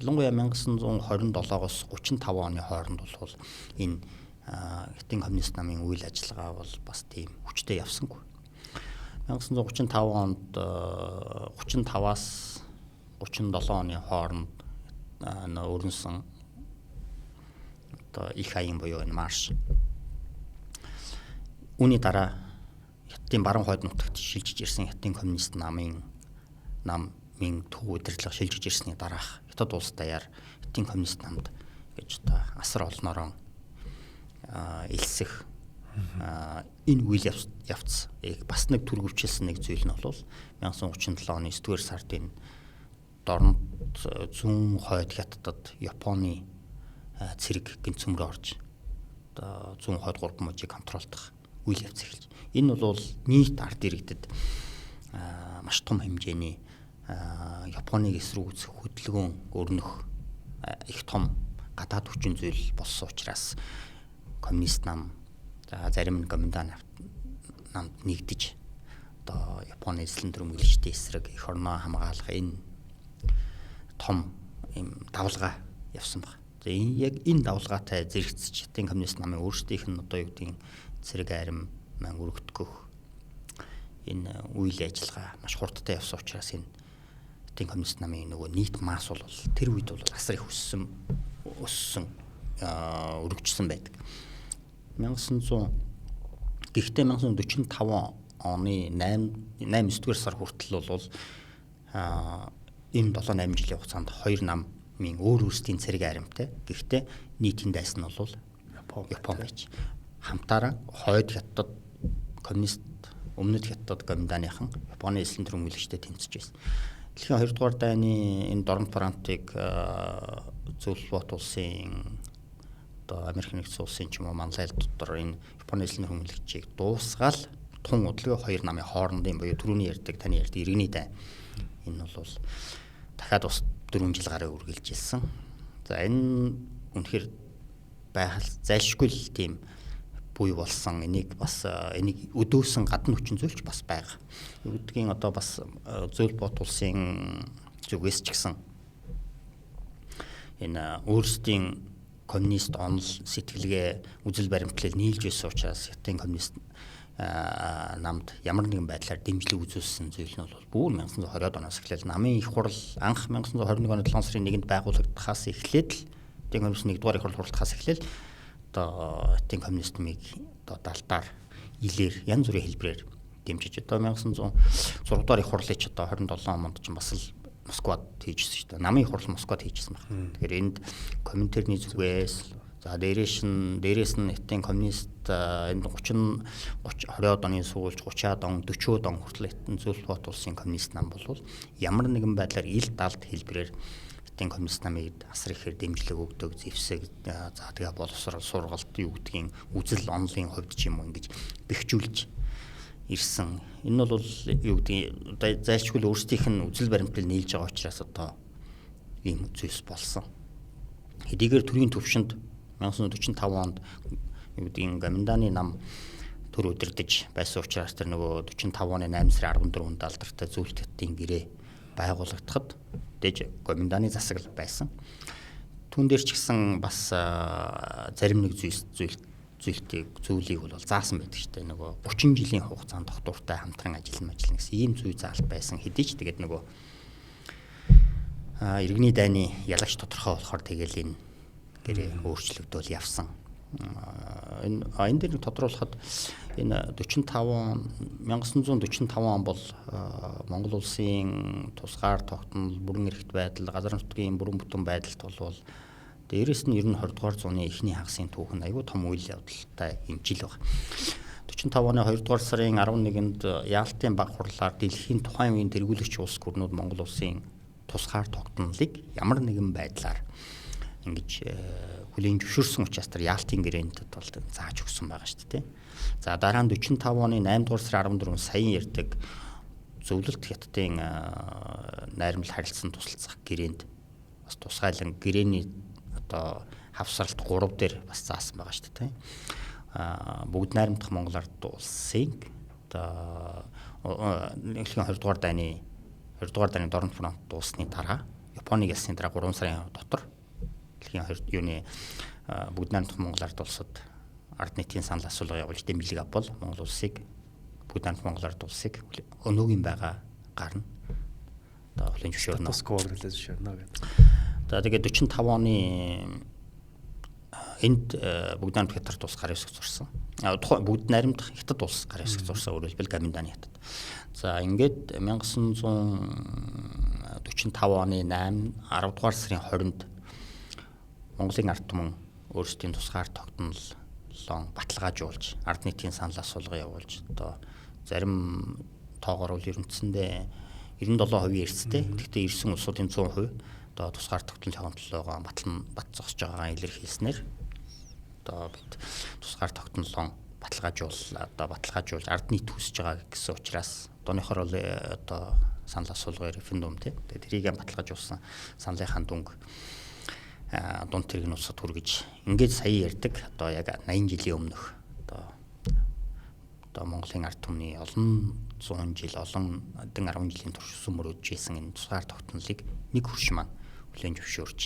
Ялангуяа 1927-оос 35 оны хооронд бол энэ Хятадын коммунист намын үйл ажиллагаа бол бас тийм хүчтэй явсангүй. 1935 онд 35-аас 37 оны хооронд өрнөсөн одоо их аян буюу энэ марш. Үүний дараа Хятадын баруун хойд нутагт шилжиж ирсэн Хятадын коммунист намын төв удирдлага шилжиж ирсний дараах Хятад улс даяар Хятадын коммунист намд гэж одоо асар олноороо элсэх энэ үйл явц бас нэг төргөвчлсөн нэг зүйл нь бол 1937 оны 9-р сард энэ дорнод зүүн хойд Хятадд Японы цэрэг гинт цөмрөө орж одоо зүүн хойд 3 мужийг контролдох үйл явц эхэлж. Энэ бол нийт ард иргэдэд маш том хэмжээний Японыг эсрүүцэх хөдөлгөөн өрнөх их том гадаад хүчин зүйл болсон учраас коммунист нам, за зарим нь Гоминдан намд нэгдэж одоо Японы эзлэн төрөмгөлчдийн эсрэг эх орноо хамгаалах энэ том юм давлгаа явсан баг. За энэ яг энэ давлгаатай зэрэгцэж Хятадын коммунист намын өөрсдийнх нь одоо юу гэдгийг цэрэг айрам маань өргөтгөх энэ үйл ажиллагаа маш хурдтай явсан учраас энэ Хятадын коммунист намын нөгөө нийт масс бол тэр үед бол асар их өссөн өргөжсөн байдаг. 1900 гэхдээ 1945 оны 8 9-р сар хүртэл бол Энэ 7 8 жилийн хугацаанд хоёр намын өөр өөрсдийн цэрэг аримтай. Гэхдээ нийтийн дайсан нь бол Япон байж. Хамтаараа хойд Хятад коммунист, өмнөд Хятад Гоминданыхан Японы эсрэг төрөмгөлөгчтэй тэмцэж байсан. Дэлхийн 2 дугаар дайны энэ Дорнод фронтыг Зөвлөлбот улсын одоо Америк нэгдсэн улсын ч юм уу манлайл дотор энэ Японы эсрэг төрөмгөлөгчийг дуусгаал тун удалгүй хоёр намын хоорондын буюу түрүүний ярьдаг таны ярьдаг иргэний дайн. Энэ бол дахиад бас 4 жил гаруй үргэлжилсэн. За энэ үнэхээр байхал зайлшгүй л тийм буй болсон. Энийг бас энийг өдөөсөн гадна хүчин зүйлч бас байгаа. Юу гэдгийг одоо бас Зөөл бот улсын зүгээс ч гэсэн энэ өөрсдийн коммунист онол сэтгэлгээ үзэл баримтлал нийлж байсан учраас Хятадын коммунист намд ямар нэгэн байдлаар дэмжлэг үзүүлсэн зүйл нь бол бүр 1920-од оноос эхлээл намын их хурал анх 1921 оны 7 сарын 1-нд байгуулагдахаас эхлээд л Хятадын коммунист 1-р их хурал хурлахаас эхлээл одоо Хятадын коммунизмыг одоо далдаар илээр янз бүрийн хэлбэрээр дэмжиж одоо 1906 дугаар их хурлыг ч одоо 27 онд ч бас л Москвад хийжсэн шүү дээ. Намын их хурал Москвад хийжсэн байна. Тэгэхээр энд Коминтерний зүгээс за дээрээс нь Хятадын коммунист энд 30 20-од оны сүүлж 30-аад он 40-од он хүртэл Хятадын Зөвлөлбот улсын коммунист нам болвол ямар нэгэн байдлаар ил далд хэлбэрээр Хятадын коммунист намыг асар ихээр дэмжлэг өгдөг, зэвсэг за тэгээ боловсрол сургалт юу гэдгийг үзэл онолын хувьд ч юм уу ингэж бэхжүүлж ирсэн. Энэ бол юу гэдгийг одоо зайлшгүй л өөрсдийнх нь үзэл баримтлал нийлж байгаа учраас одоо ийм зүйлс болсон. Хэдийгээр төрийн төвшөнд 1945 онд юу гэдгийг Гоминданы нам төр удирдах байсан учраас тэр нөгөө 45 оны 8 сарын 14-нд алдартай Зөвлөлт Хятадын гэрээ байгуулагдахад дэж Гоминданы засаглал байсан. Түүн дээр ч гэсэн бас зарим нэг зүйлийг бол заасан байдаг шүү дээ. Нөгөө 30 жилийн хугацаанд доктортай хамтран ажиллана гэсэн ийм зүй заалт байсан. Хэдий ч тэгээд нөгөө иргэний дайны ялагч тодорхой болохоор тэгэл энэ гэрээ өөрчлөгдөөл явсан. Энэ дээр тодруулахад энэ 1945 он бол Монгол улсын тусгаар тогтнол, бүрэн эрхт байдал, газар нутгийн бүрэн бүтэн байдалд бол дээрэс нь ер нь 20 дугаар зууны эхний хагасын түүхэнд айгүй том үйл явдалтай юм жил баг. 45 оны 2 дугаар сарын 11-нд Яалтын баг хурлаар дэлхийн тухайн үеийн тэргүүлэгч улс гүрнүүд Монгол улсын тусгаар тогтнолыг ямар нэгэн байдлаар ингэж хүлээн зөвшөөрсөн учраас тэр Яалтын гэрээнд бол зааж өгсөн байгаа шүү дээ. За дараа нь 45 оны 8 дугаар сарын 14-нд саяхан ярьдаг Зөвлөлт Хятадын найрамдал харилцан тусалцах гэрээнд бас тусгайлан гэрээний одоо хавсралт 3 дээр бас заасан байгаа шүү дээ. Бүгд найрамдах Монгол ард улсын одоо дэлхийн 20 дугаар дайны Дорнод фронт дуусны дараа Японыг ялсны дараа 3 сарын дотор дэлхийн 20 юуны бүгд найрамдах Монгол ард улсад ард нийтийн санал асуулга явуулж дэмжлэг авбал Монгол улсыг бүгд найрамдах Монгол ард улсыг өнөөгийн байгаа гарна. Одоо хүлээн зөвшөөрнө. Статус кво хүлээн зөвшөөрнө гэдэг. За тэгээд 45 оны энд бүгд найрамдах Хятад улс гар ёсог зурсан. Тухайн бүгд найрамдах Хятад улс гар ёсог зурсан, өөрөөр хэлбэл Гоминданы Хятад. За ингээд 1945 оны 8 10 дугаар сарын 20-нд Монголын ард түмэн өөрсдийн тусгаар тогтнолоо баталгаажуулж, ард нийтийн санал асуулга явуулж одоо зарим тоогоор бол ерөнцөндөө 97% эрсдээ. Гэхдээ ирсэн улсуудын 100% одоо тусгаар тогтнолын төлөөгөө бат зогсож байгаагаа илэрхийлснээр одоо бид тусгаар тогтнолоо баталгаажуул ард нийт хүсэж байгаа гэсэн учраас одооныхоор бол одоо санал асуулгын референдум тий. Тэгээд тэрийг баталгаажуулсан саналынхаа дүнг дунд тэрэг нь улсад хүргэж ингээд сая ярьдаг одоо яг 80 жилийн өмнөх одоо Монголын ард түмний олон зуун жил олон 10 жилийн турш өсөн мөрөөдөж исэн энэ тусгаар тогтнолыг нэг хөрш маань хүлээн зөвшөөрч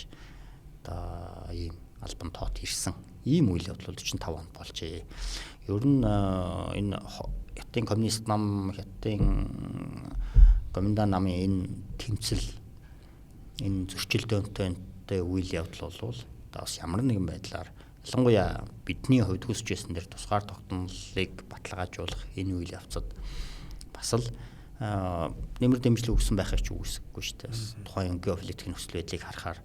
одоо ийм албан тоот ирсэн. Ийм үйл явдал 45 онд болжээ. Ер нь энэ Хятадын коммунист нам, Хятадын Гоминдан намын энэ тэмцэл, энэ зөрчилдөөнтэй үйл явдал бол бас ямар нэгэн байдлаар ялангуяа бидний хувьд хүсэж байсан дээр тусгаар тогтнолыг баталгаажуулах энэ үйл явцад бас л нэмэр дэмжлэг өгсөн байхыг ч үгүйсэхгүй шүү дээ. Тухайн геополитикийн нөхцөл байдлыг харахаар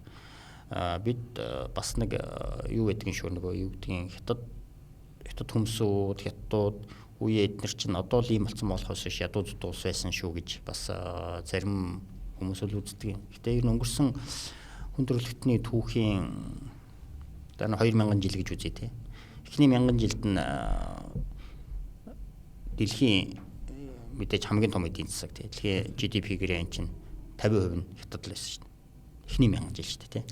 бид бас нэг юу гэдэг нь шүү, нөгөө юу гэдгийг хятад хүмүүсүүд, хятадууд үе эднэр чинь одоо л ийм болсон болохоос биш ядуу зутуу ус байсан шүү гэж бас зарим хүмүүс л үздэг юм. Гэтэ ер нь өнгөрсөн хүн төрөлхтний түүхийн одоо 2000 жил гэж үзье те. Эхний 1000 жилд нь дэлхийн мэдээж хамгийн том эдийн засаг те. Дэлхийн GDP-гээр энэ чинь 50% нь хятад л байсан шүү дээ. Эхний 1000 жил шүү дээ те.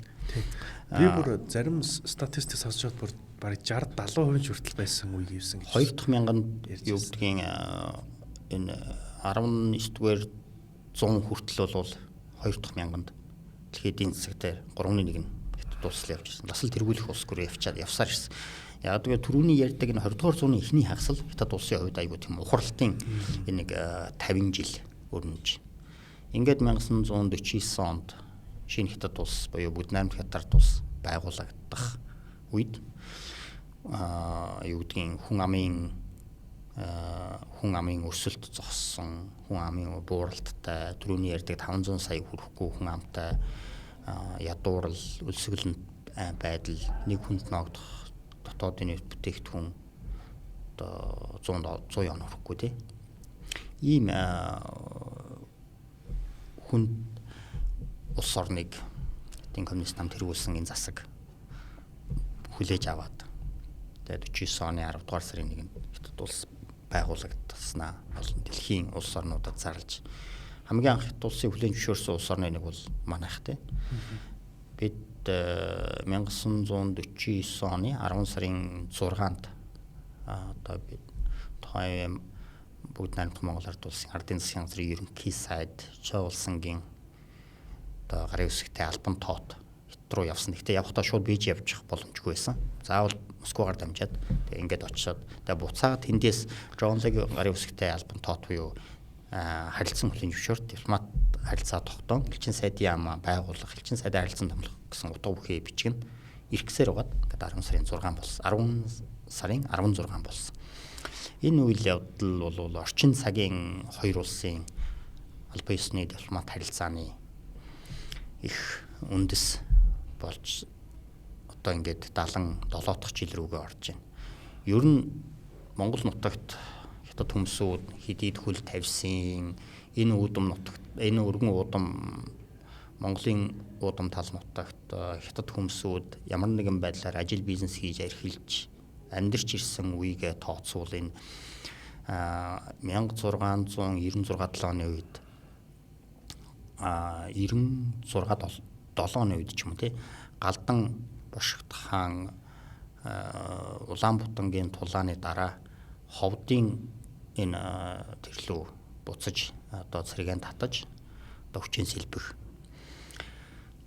Би бүр зарим статистик сонсчод бүр бараг 60 70% хүртэл байсан үе гэсэн гэж. 2 дахь мянганд юу гэдгийг энэ 19-р 100 хүртэл бол 2 дахь мянганд дэлхийн эдийн засаг дээр 3.1 нь хятад улс л явж ирсэн. Бас л тэргүүлэх улс гүрээ явчаад явсаар ирсэн. Яг тэгээ түрүүний ярьдаг энэ 20 дугаар зууны эхний хагас л хятад улсын хувьд айгүй тийм ухралтын энэ нэг 50 жил өрнөж. Ингээд 1949 онд шинэ хятад улс буюу Бүгд найрамдах хятад улс байгуулагдах үед юу гэдгийг хүн амын өсөлт зогссон, хүн амын бууралттай, түрүүний ярьдаг 500 сая хүрэхгүй хүн амтай ядуурл, өлсгөлн байдал, нэг хүнд ноогдох дотоодын нефть бүтээгдэхүүн одоо 100 100 он хүрэхгүй тий. Ийм хүн улс орныг тийм коммунист нам тэргүүлсэн энэ засаг хүлээж аваад тэгээд 49 оны 10 дугаар сарын 1-нд хятад улс байгуулагдсанаа бол дэлхийн улс орнуудад зарлж хамгийн анх хятад улсын хүлээн зөвшөөрсөн улс орны нэг бол манайх тий. Бид 1949 оны 10 сарын 6-нд одоо бид тухайн Бүгд найрамдах Монгол Ард улсын ардын засгийн газрын ерөнхий сайд Чоулсангийн одоо гарын үсгтэй албан тоот хятад руу явсан. Гэхдээ явахдаа шууд бийж явчих боломжгүй байсан. Заавал Москвагаар дамжаад тэгээ ингээд очиод тэгээ буцаад тэндээс Жонлог гарын үсгтэй албан тоот буюу харилцан хүлээн зөвшөөрт дипломат харилцаа тогтоон элчин сайдын яамаа байгуулах, элчин сайдын харилцан томлох гэсэн утга бүхий бичиг нь иргэсээр байгаад ингээд 10 сарын 6 болсон. 10 сарын 16 болсон. Энэ үйл явдал бол орчин цагийн хоёр улсын албан ёсны дипломат харилцааны их үндэс болж одоо ингээд 77 дахь жил рүүгээ орж байна. Ер нь Монгол нутагт хятад хүмүүсүүд хэдийд хөл тавьсан энэ уудам нутагт, энэ өргөн уудам Монголын уудам тал нутагт хятад хүмүүсүүд ямар нэгэн байдлаар ажил бизнес хийж архилж амьдарч ирсэн үеигээ тооцвол энэ 1696 оны үед 96 7 оны үед ч юм уу тий Галдан Бошигт хаан Улаанбутангийн тулааны дараа ховдын энэ тэрлүү буцаж одоо цэрэгэн татаж одоо хүчин сэлбэх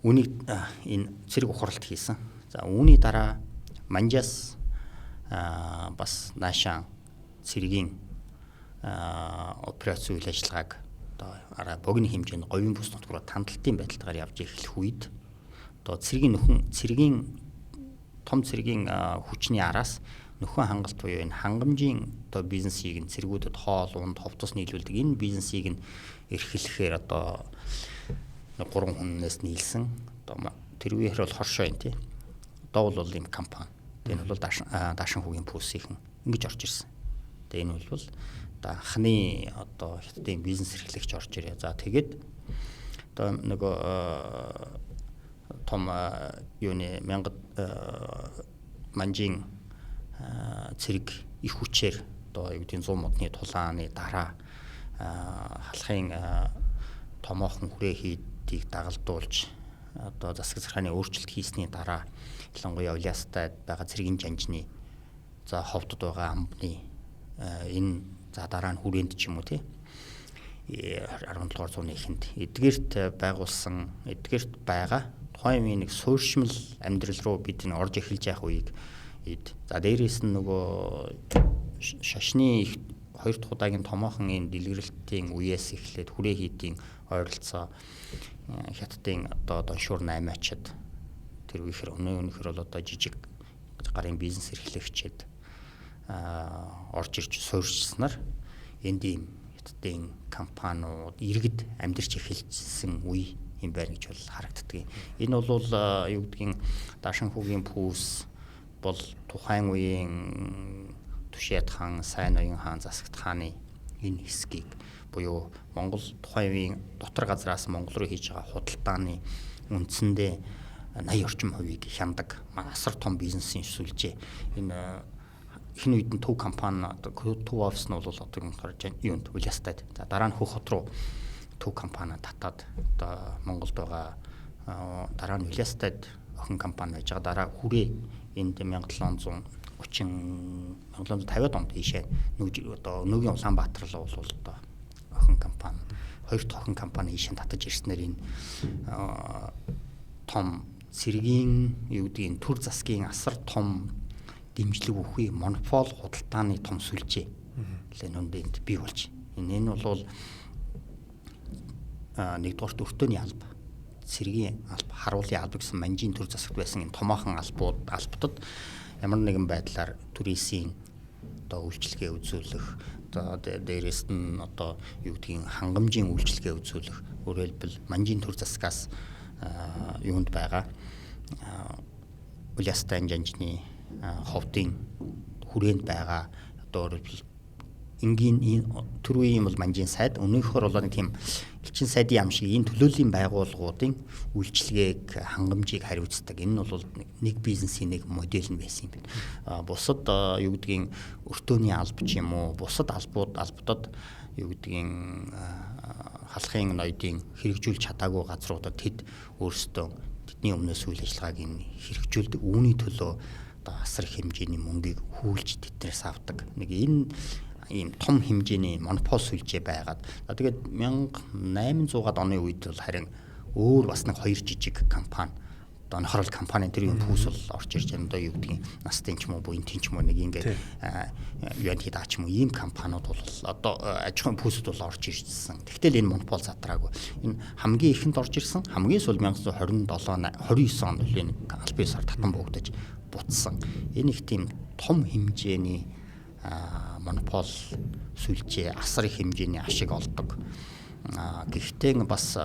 үүнийг энэ цэрэг ухралт хийсэн. За үүний дараа Манжаас бас наашаа цэргийн операц үйл ажиллагааг одоо арай богино хэмжээнд говийн бүс нутг руу тандалтын байдалтайгаар явж эхлэх үед одоо цэргийн нөхөн цэргийн том цэргийн хүчний араас нөхөн хангалт буюу энэ хангамжийн одоо бизнесийг нь цэргүүдэд хоол унд ховтос нийлүүлдэг энэ бизнесийг нь эрхлэхээр одоо 3 хүнээс нийлсэн одоо тэр үеэр бол хоршоо юм тий. Одоо бол ийм компани. Энэ бол даашин хүүгийн пүсийнхэн ингэж орж ирсэн. Тэгээ энэ бол одоо анхны одоо хятадын бизнес эрхлэгч орж ирээ. За тэгээд одоо нөгөө том юуны мянгад манжийн цэрэг их хүчээр одоо юу гэдгийг 100 модны тулааны дараа халахын томоохон хүрээ хийдийг дагалдуулж одоо засаг захиргааны өөрчлөлт хийсний дараа ялангуяа Улиастай байгаа цэргийн жанжны за ховдод байгаа амбны энэ за дараа нь хүрээнд ч юм уу тий 17 дугаар зууны эхэнд эдгээрт байгуулсан эдгээрт байгаа тухайн үеийн нэг суурьшмал амьдрал руу бид энэ орж эхэлж явах үеийг эд. За дээрээс нь нөгөө шашны их хоёр дахь удаагийн томоохон энэ дэлгэрэлтийн үеэс эхлээд хүрээ хийдийн ойролцоо хятадын одоо доншуур наймаачид тэр үехээр өнөөхөр бол одоо жижиг гарын бизнес эрхлэгчид орж ирж суурьшсанаар энд ийм Хятадын компаниуд иргэд амьдарч эхэлсэн үе юм байна гэж бол харагддаг. Энэ бол юу гэдгийг Даашинхүүгийн пүүс бол тухайн үеийн Түшээд хаан, Сайн ноён хаан, Засагт хааны энэ хэсгийг буюу Монгол тухайн үеийн дотор газраас Монгол руу хийж байгаа худалдааны үндсэндээ 80 орчим хувийг хяндаг асар том бизнесийн сүлжээ. Энэ эхний үед нь төв компани төв офис нь бол одоо юм юунд Улиастайд. За дараа нь Хөх хот руу төв компани татаад одоо Монголд байгаа, дараа нь Улиастайд охин компани байж байгаа. Дараа хүрээ энд 1730 1750-ад онд ийшээ нүүж одоо өнөөгийн Улаанбаатар руу бол одоо охин компани, хоёр дахь охин компани ийшээ татаж ирснээр энэ том цэргийн юу гэдгийг төр засгийн асар том дэмжлэг үхий монопол худалдааны том сүлжээ л энд бий болж. Энэ бол нэгдүгээрт өртөөний алба, цэргийн алба, харуулын алба гэсэн манжийн төр засагт байсан энэ томоохон албууд албадад ямар нэгэн байдлаар түрээсийн одоо үйлчилгээ үзүүлэх, одоо дээрээс нь одоо юу гэдгийг хангамжийн үйлчилгээ үзүүлэх, өөрөөр хэлбэл манжийн төр засгаас юунд байгаа Улиастай жанжны ховдын хүрээнд байгаа одоо өөрөөр хэлбэл энгийн төр үеийн бол манжийн сайд, өнөөхөр бол нэг тийм элчин сайдын ям шиг ийм төлөөллийн байгууллагуудын үйлчилгээг, хангамжийг хариуцдаг. Энэ нь бол нэг бизнесийн нэг модель нь байсан юм байна. Бусад юу гэдгийг өртөөний алба ч юм уу, бусад албууд албадад юу гэдгийг халахын ноёдын хэрэгжүүлж чадаагүй газруудад тэд өөрсдөө тэдний өмнөөс үйл ажиллагааг нь хэрэгжүүлдэг. Үүний төлөө одоо асар их хэмжээний мөнгийг хүүлж тэднээс авдаг. Нэг энэ ийм том хэмжээний монопол сүлжээ байгаад. Тэгээд 1800-аад оны үед бол харин өөр бас нэг хоёр жижиг компани одоо нохрол компани тэр юм пүүс бол орж ирж байна. Одоо юу гэдгийг настын ч юм уу, буянтын ч юм уу нэг ингээд юанти даа ч юм уу ийм компаниуд бол одоо аж ахуйн пүүсүүд бол орж ирсэн. Тэгтэл энэ монопол задраагүй. Энэ хамгийн ихэнд орж ирсэн. Хамгийн сүүл 1927 29 онд энэ албан ёсоор татан буугдаж бутсан. Энэ их тийм том хэмжээний монопол сүлжээ, асар их хэмжээний ашиг олдог. Гэхдээ бас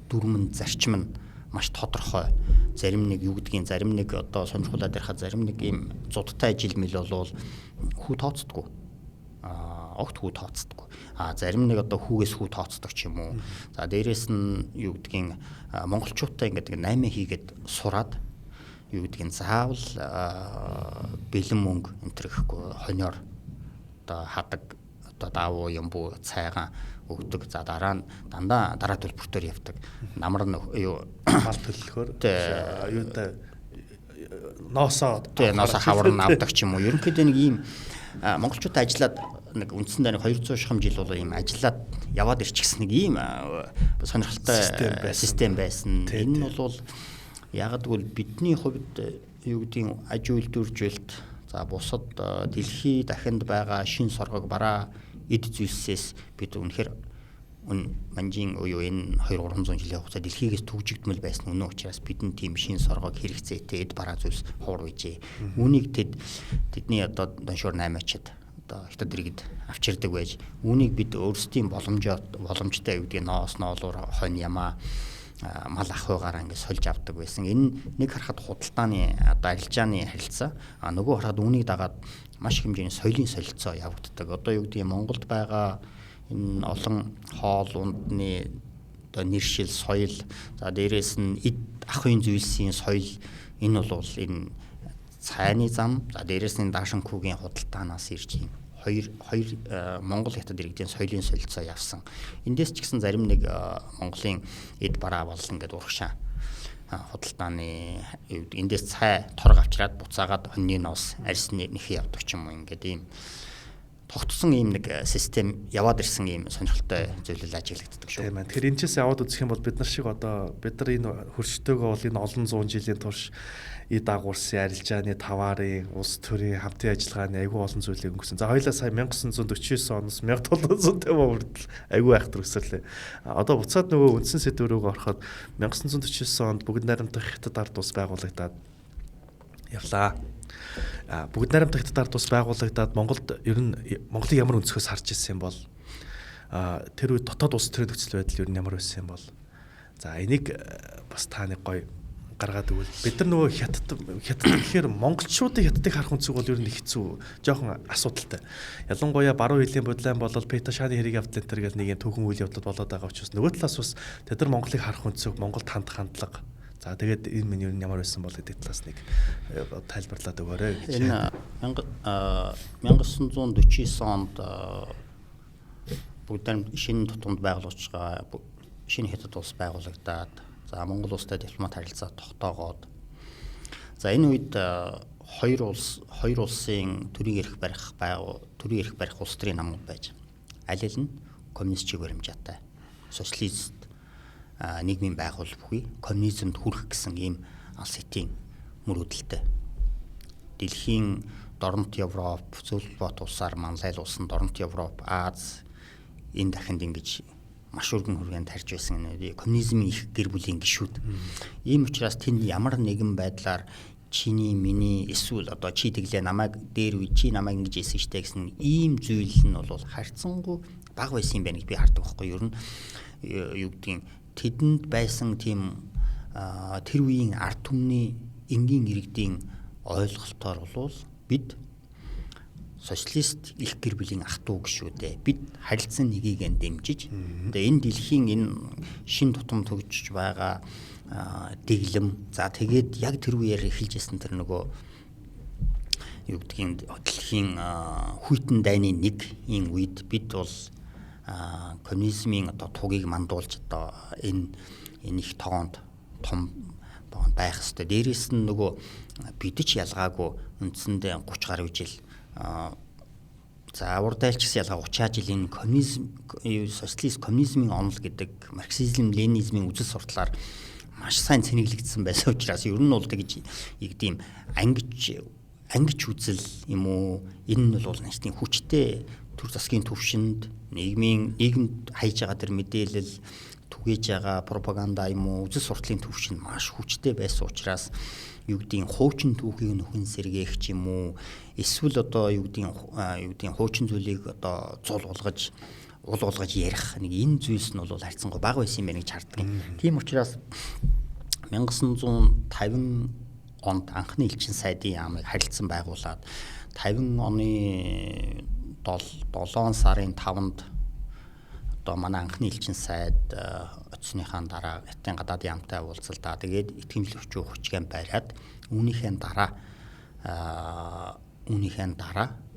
дүрмэн зарчим нь маш тодорхой. Зарим нэг юу гэдгийг зарим нэг одоо сонирхуулаад ярихад зарим нэг ийм зудтай ажил мэл болвол хүү тооцдоггүй. Огт хүү тооцдоггүй. Зарим нэг одоо хүүгээс хүү тооцдог ч юм уу. За дээрэс нь юу гэдгийг монголчуудтай ингээд 8 хийгээд сураад юу гэдгийг заавал бэлэн мөнгө энэ төр гэхгүй хониор одоо хадаг одоо даавуу юм бүү цайгаан өгдөг. За дараа нь дандаа дараа төлбөртөөр явдаг. Намар нь юу мал төлөхөөр юутай ноосоо ноосоо хавар нь авдаг ч юм уу. Ерөнхийдөө нэг ийм монголчууд ажиллаад нэг үндсэндээ нэг 200 шахам жил бол ийм ажиллаад яваад ирчихсэн нэг ийм сонирхолтой систем байсан. Энэ нь бол яг гэвэл бидний хувьд юу гэдгийг аж үйлдвэржилт, за бусад дэлхий дахинд байгаа шин соргог бараа эд зүйлсээс бид үнэхээр манжийн юу энэ 2 300 жилийн хугацаа дэлхийгээс түгжигдмэл байсан үнэн учраас бидэнд тийм шин соргог хэрэгцээтэй эд бараа зүйлс ховор байжээ. Үүнийг тэдний одоо доншоор 8-ачид одоо хятад иргэд авчирдаг байж үүнийг бид өөрсдийн боломжтой юу гэдгийг ноос ноолуур хонь ямаа мал ахуйгаараа ингээд сольж авдаг байсан. Энэ нэг харахад худалдааны одоо арилжааны харилцаа, а нөгөө харахад үүнийг дагаад маш их хэмжээний соёлын солилцоо явагддаг. Одоо юу гэдгийг Монголд байгаа энэ олон хоол ундны одоо нэршил, соёл, за дээрээс нь эд ахуйн зүйлсийн соёл, энэ бол энэ цайны зам, за дээрээс нь Даашинкүгийн худалдаанаас ирж юм. Хоёр Монгол хятад иргэдийн соёлын солилцоо явсан. Эндээс ч гэсэн зарим нэг Монголын эд бараа бол ингээд урагшаа худалдааны эндээс цай торг авчираад буцаагаад хоньны ноос арьс нэхээ явдаг ч юм уу, ингээд ийм тогтсон ийм нэг систем яваад ирсэн ийм сонирхолтой зүйлэл ажиглагддаг шүү. Тийм ээ. Тэгэхээр энэ чээс яваад үзэх юм бол бид нар шиг одоо бид нар энэ хөрштэйгөө бол энэ олон зуун жилийн турш эд агуулсын, арилжааны, таварын, улс төрийн хамтын ажиллагааны айгүй олон зүйлийг өнгөрсөн. За хоёлаа сая 1949 оноос 1750 он хүртэл айгүй айхтар өсөрлөө. Одоо буцаад нөгөө үндсэн сэдв рүүгээ ороход 1949 онд бүгд найрамдах хятад ард улс байгуулагдаад явлаа. Бүгд найрамдах хятад ард улс байгуулагдаад Монголд ер нь Монголыг ямар өнцгөөс харж ирсэн юм бол? Тэр үед дотоод улс төрийн нөхцөл байдал ер нь ямар байсан юм бол? За, энийг бас та нэг гоё гаргаад өгвөл. Бид нар нөгөө хятад гэхээр монголчуудын хятадыг харах өнцөг бол ер нь хэцүү, жоохон асуудалтай. Ялангуяа баруун хилийн бодлон бол Пета Шаны хэрэг явдал энэ төр гэл нэг юм түүхэн үйл явдлууд болоод байгаа учраас нөгөө талаас бас тэд нар Монголыг харах өнцөг, Монголд хандах хандлага. За, тэгээд энэ миний ер нь ямар байсан бол гэдэг талаас нэг тайлбарлаад өгөөрэй гэж. Энэ 1949 онд бүгд шинэ тутамд байгуулж байгаа шинэ хятад улс байгуулагдаад, за, Монгол улстай дипломат харилцаа тогтоогоод, за, энэ үед хоёр улсын төрийн эрх барих байгуу төрийн эрх барих улс төрийн намууд байж. Аль аль нь коммунист чиг баримжаатай социалист нийгмийн байгууллага бүхий коммунизмд хүрэх гэсэн ийм алс хэтийн мөрөөдөлтэй. Дэлхийн Дорнот Европ, Зөвлөлт улсаар манлайл улсан Дорнот Европ, Аз энэ дахинд ингэж маш өргөн хүргээнд тарж байсан коммунизмын их гэр бүлийн гишүүд. Ийм учраас тэнд ямар нэгэн байдлаар чиний, миний эсвэл одоо чи тэглээ намайг дээр үе чи намайг ингэж хэлсэн штэ гэсэн ийм зүйл нь бол харьцангуй бага байсан юм байна гэж би хардаг байхгүй. Ер нь юу гэдгийг тэдэнд байсан тийм тэр үеийн ард түмний энгийн иргэдийн ойлголтоор бол бид социалист их гэр бүлийн ах トゥ гişүүдээ бид харилцан нэгийг дэмжиж, тэгээ энэ дэлхийн энэ шин тутам төгжиж байгаа дэглэм, за, тэгээд яг тэр үеэр эхэлж исэн тэр нөгөө юу гэдгийг дэлхийн хүйтэн дайны нэг ийм үед бид бол коммунизмын одоо тугийг мандуулж одоо энэ их тогоонд том байх хэвээр. Дээрээс нь нөгөө бид ч ялгаагүй үндсэндээ 30 гаруй жил, за, урдайлч гэсэн ялгаа 30 жилийн коммунизм, социалист коммунизмын онол гэдэг марксизм, ленинизмын үзэл суртлаар маш сайн цэнэглэгдсэн байсан учраас ер нь бол тэгж игдэм ангич үзэл юм уу, энэ нь бол насны хүчтэй төр засгийн төвшөнд нийгэмд хайж байгаа тэр мэдээлэл түгээж байгаа пропаганда юм уу, үзэл суртлын төвшөнд маш хүчтэй байсан учраас юу гэдгийг хуучин түүхийг нөхөн сэргээх ч юм уу, эсвэл одоо юу гэдгийг хуучин зүйлийг одоо зул болгож уул болгож ярих нэг энэ зүйлс нь бол харьцангуй бага байсан юм байна гэж хардаг. Тийм учраас 1950 онд анхны элчин сайдын яамыг харилцан байгуулад 50 оны 7 сарын 5-нд одоо манай анхны элчин сайд очсныхаа дараа Хятадын гадаадын яамтай уулзалтаа тэгээд итгэмжлэх хүчин хүчгэн бариад үүнийхээ дараа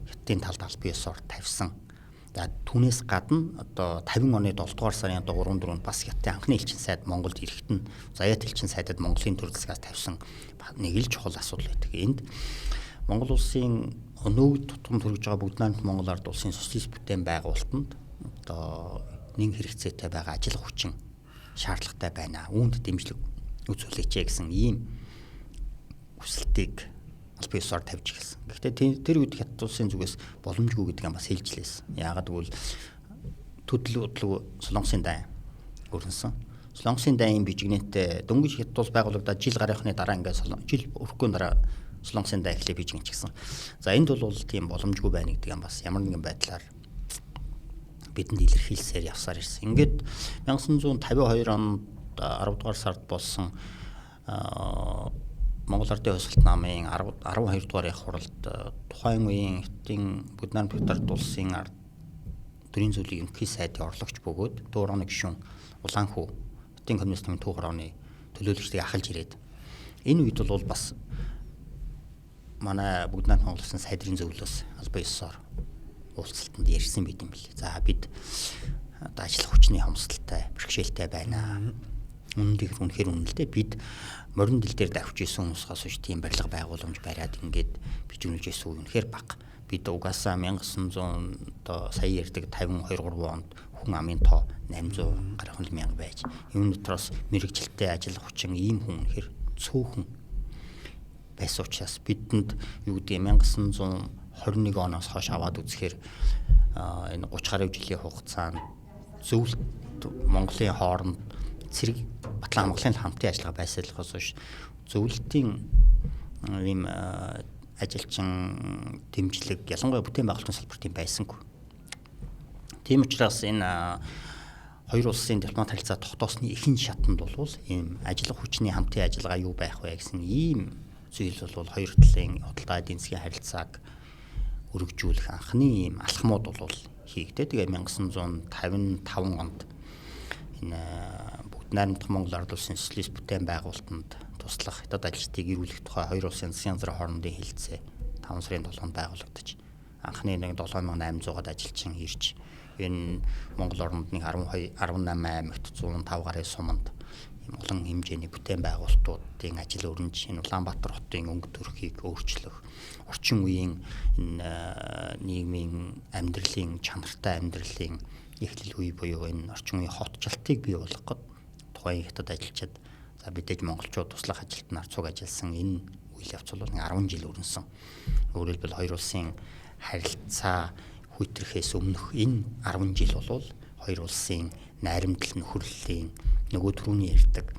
Хятадын талд аль биесоор тавьсан. За, түүнээс гадна одоо 50 оны 7 дугаар сарын одоо 3 4-нд бас Хятадын анхны элчин сайд Монголд ирэхэд нь заяат элчин сайдад Монголын төр засгаас тавьсан нэг л чухал асуудал байдаг. Энд Монгол улсын өнөөг тутам төрөж байгаа Бүгд найрамдах Монгол Ард улсын социалист бүтээн байгуулалтанд одоо нэн хэрэгцээтэй байгаа ажил хүчин шаардлагатай байна. Үүнд дэмжлэг үзүүлээч гэсэн ийм хүсэлтийг аль биесоор тавьж эхэлсэн. Гэхдээ тэр үед Хятад улсын зүгээс боломжгүй гэдэг нь бас хэлж лээсэн. Яагаад гэвэл төдөл удлаг Солонгосын дайн өрнөсөн. Солонгосын дайн бижигнэттэй дөнгөж Хятад улс байгуулагдаад жил гарынхны дараа ингээд жил өрөхгүй дараа Солонгосын дайн эхлээ бижигнэчихсэн. За, энд бол тийм боломжгүй байна гэдэг нь бас ямар нэгэн байдлаар бидэнд илэрхийлсээр явсаар ирсэн. Ингээд 1952 онд 10 дугаар сард болсон Монгол Ардын Хувьсгалт намын 12 дугаар их хуралд тухайн үеийн Хятадын Бүгд найрамдах Хятад улсын ард төрийн зүйлийн ерөнхий сайдын орлогч бөгөөд Төв хорооны гишүүн Улаанхүү Хятадын коммунист намын Төв хорооны төлөөлөгчдийг ахалж ирээд энэ үед бол бас манай Бүгд найрамдах Монгол улсын сайдрын зөвлөлөөс албан ёсоор уулзалтанд ярьсан байт юм билээ. За, бид одоо ажиллах хүчний хомсдолтой, бэрхшээлтэй байна. Үнэндээ үнэхээр үнэн л дээ. Бид морин дил дээр давхиж исэн хүмүүсээс биш тийм барилга байгууламж бариад ингээд бижигнүүлж исэн үе үнэхээр бага. Бид угаасаа 1900 одоо сая ярьдаг 52 3 онд хүн амын тоо 800 гаруй мянга байж. Энэ дотроос мэрэгжилтэй ажиллах хүчин ийм хүн үнэхээр цөөхөн байсан учраас бидэнд юу гэдэг 1921 оноос хойш аваад үзэхээр энэ 30 гаруй жилийн хугацаанд зөвлөлт Монголын хооронд цэрэг Батлан Монголын хамтын ажиллагаа байсалхаас хойш зөвлөлтийн ийм ажилчин дэмжлэг ялангуяа бүтээн байгуулалтын салбарт юм байсангүй. Тийм учраас энэ хоёр улсын дипломат харилцаа тогтоосны ихэнх шатанд бол ийм ажиллах хүчний хамтын ажиллагаа юу байх вэ гэсэн ийм зүйл бол хоёр талын худалдаа эдийн засгийн харилцааг өргөжүүлэх анхны ийм алхмууд бол хийгдээ. Тэгээ 1955 онд энэ бүгд найрамдах Монгол Ард Улсын социалист бүтээн байгуулалтанд туслах хятад ажилчдыг ирүүлэх тухай хоёр улсын засгийн газрын хоорондын хэлцээ 5 сарын 7-нд байгуулагдаж анхны нэг 7800-аад ажилчин ирж энэ Монгол оронд нэг 12 18 аймагт 105 гаруй суманд ийм олон хэмжээний бүтээн байгуулалтуудын ажил өрнөж энэ Улаанбаатар хотын өнгө төрхийг өөрчлөх орчин үеийн энэ нийгмийн амьдралын чанартай амьдралын эхлэл үе буюу энэ орчин үеийн хотчлтыг бий болгох гээд тухайн хятад ажилчид за мэдээж монголчууд туслах ажилтнаар цуг ажилласан энэ үйл явц бол 10 жил өрнөсөн. Өөрөөр хэлбэл хоёр улсын харилцаа хүйтрэхээс өмнөх энэ 10 жил бол хоёр улсын найрамдал нөхөрлөлийн нөгөө түрүүний ярьдаг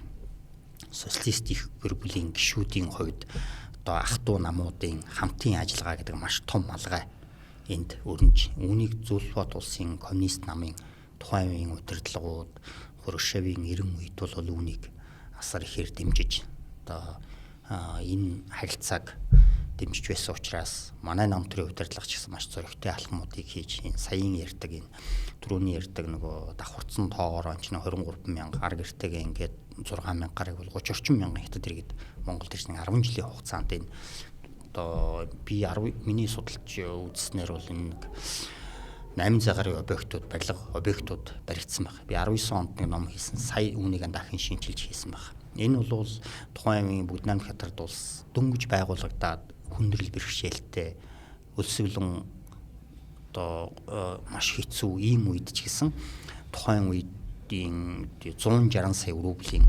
социалист их гэр бүлийн гишүүдийн хувьд одоо ах トゥ намуудын хамтын ажиллагаа гэдэг маш том малгай энд өрнөж үүнийг Зүйлбат улсын коммунист намын тухайн үеийн удирдлагууд Хрущевийн 90 үед бол үүнийг асар ихээр дэмжиж одоо энэ харилцааг дэмжиж байсан учраас манай нам төрийн удирдлага ч гэсэн маш зоригтой алхмуудыг хийж энэ саяын ярьдаг энэ түрүүний ярьдаг нөгөө давхарцсан тоогоор он чинь 23 мянга гар гэртэйгээ ингээд 6 мянга гарыг бол 30 орчим мянган хятад иргэд Монголд ирсэн 10 жилийн хугацаанд энэ одоо би 10 миний судалж үзснээр бол энэ нэг 800 гаруй объектууд барилга объектууд баригдсан баг. Би 19 онд нэг ном хийсэн. Сая үүнийг дахин шинчилж хийсэн баг. Энэ бол тухайн үеийн бүгд найрамдах хятад улс дөнгөж байгуулагдаад хүндрэл бэрхшээлтэй өлсгөлөн одоо маш хэцүү ийм үед ч гэсэн тухайн үеийн 160 сая рублийн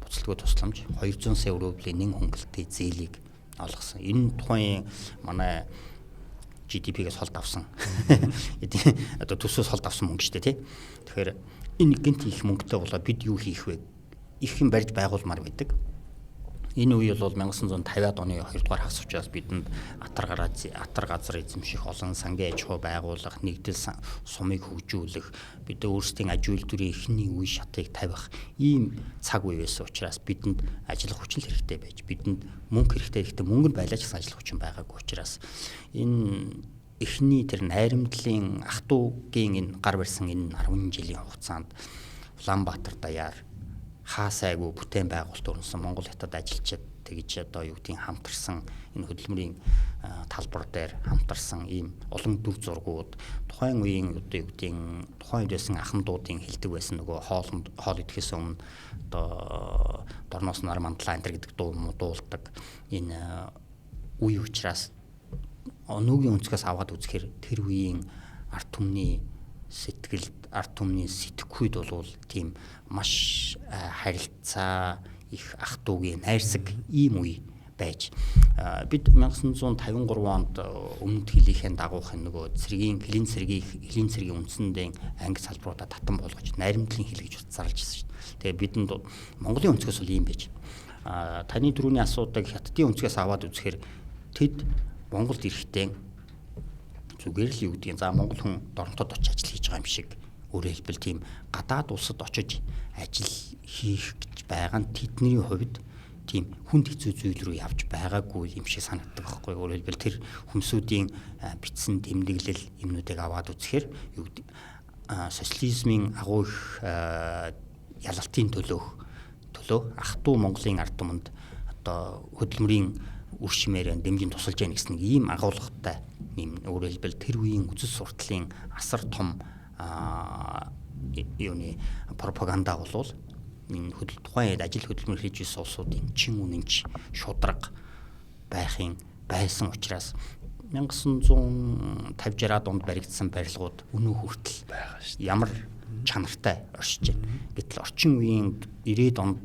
буцалтгүй тусламж 200 сая рублийн нэн хөнгөлөлтийн зээлийг олгосон. Энэ тухайн манай GDP-гээс холд авсан. Одоо төсөөс холд авсан мөнгө шүү дээ, тий. Тэгэхээр энэ гинт их мөнгөтэй болоо бид юу хийх вэ? Их юм барьж байгуулмаар байдаг. Энэ үе бол 1950-ад оны 2 дугаар хагас учраас бидэнд атар газар эзэмших, олон сангийн аж ахуй байгуулах, нэгдэл сумыг хөгжүүлэх, бид өөрсдийн аж үйлдвэрийн эхний үе шатыг тавих ийм цаг үе байсан учраас бидэнд ажиллах хүчин хэрэгтэй байж, бидэнд мөнгө хэрэгтэй. Гэхдээ мөнгө нь байлаа ч гэсэн ажиллах хүчин байгаагүй учраас энэ эхний тэр найрамдлын ах トゥ-гийн энэ гар барьсан энэ 10 жилийн хугацаанд Улаанбаатар даяар хаа сайгүй бүтээн байгуулалт өрнөсөн Монгол хятад ажилчид тэгж одоо юу гэдгийг хамтарсан энэ хөдөлмөрийн талбар дээр хамтарсан ийм олон дүр зургууд тухайн үеийн одоо юу гэдгийг тухайн үед байсан ахмадуудын хэлдэг байсан нөгөө хоол идэхээс өмнө одоо дорноос нар мандлаа энэ гэдэг дуу дуулдаг энэ үе учраас өнөөгийн өнцгөөс аваад үзэхээр тэр үеийн ард түмний сэтгэл ард түмний сэтгэхүйд бол тийм маш харилцаа их ах トゥ-гийн найрсаг ийм үе байж бид 1953 онд өмнөд хилийнхээ дагуух нөгөө цэргийн хөлийн цэргийн үндсэндээ анги салбаруудаа татан болгож найрамдлын хил гэж зарлж ирсэн шүү дээ. Тэгээ бидэнд Монголын өнцгөөс бол ийм байж. Таны түрүүний асуудаг хятадын өнцгөөс аваад үзэхээр тэд Монголд ирэхдээ зүгээр л юу гэдгийг за Монгол хүн Доронтод очиж ажил хийж байгаа юм шиг өөрөөр хэлбэл тийм гадаад улсад очиж ажил хийх гэж байгаа нь тэдний хувьд тийм хүнд хэцүү зүйл рүү явж байгаагүй юм шиг санагддаг байхгүй. Өөрөөр хэлбэл тэр хүмүүсүүдийн бичсэн тэмдэглэл юмнуудыг аваад үзэхээр юу гэдэг социализмын агуу их ялалтын төлөө ах トゥ Монголын ард түмэнд одоо хөдөлмөрийн үр шимээр дэмжин тусалж яах гэсэн нэг ийм агуулгатай юм. Өөрөөр хэлбэл тэр үеийн үзэл суртлын асар том юуны пропаганда болвол энэ тухайн үед ажил хөдөлмөр хийж исэн улсуудын чин үнэнч шудраг байхын байсан учраас 1950 60-аад онд баригдсан барилгууд өнөө хүртэл байгаа шүү дээ. Ямар чанартай оршиж байна. Гэтэл орчин үеийн 90-ад онд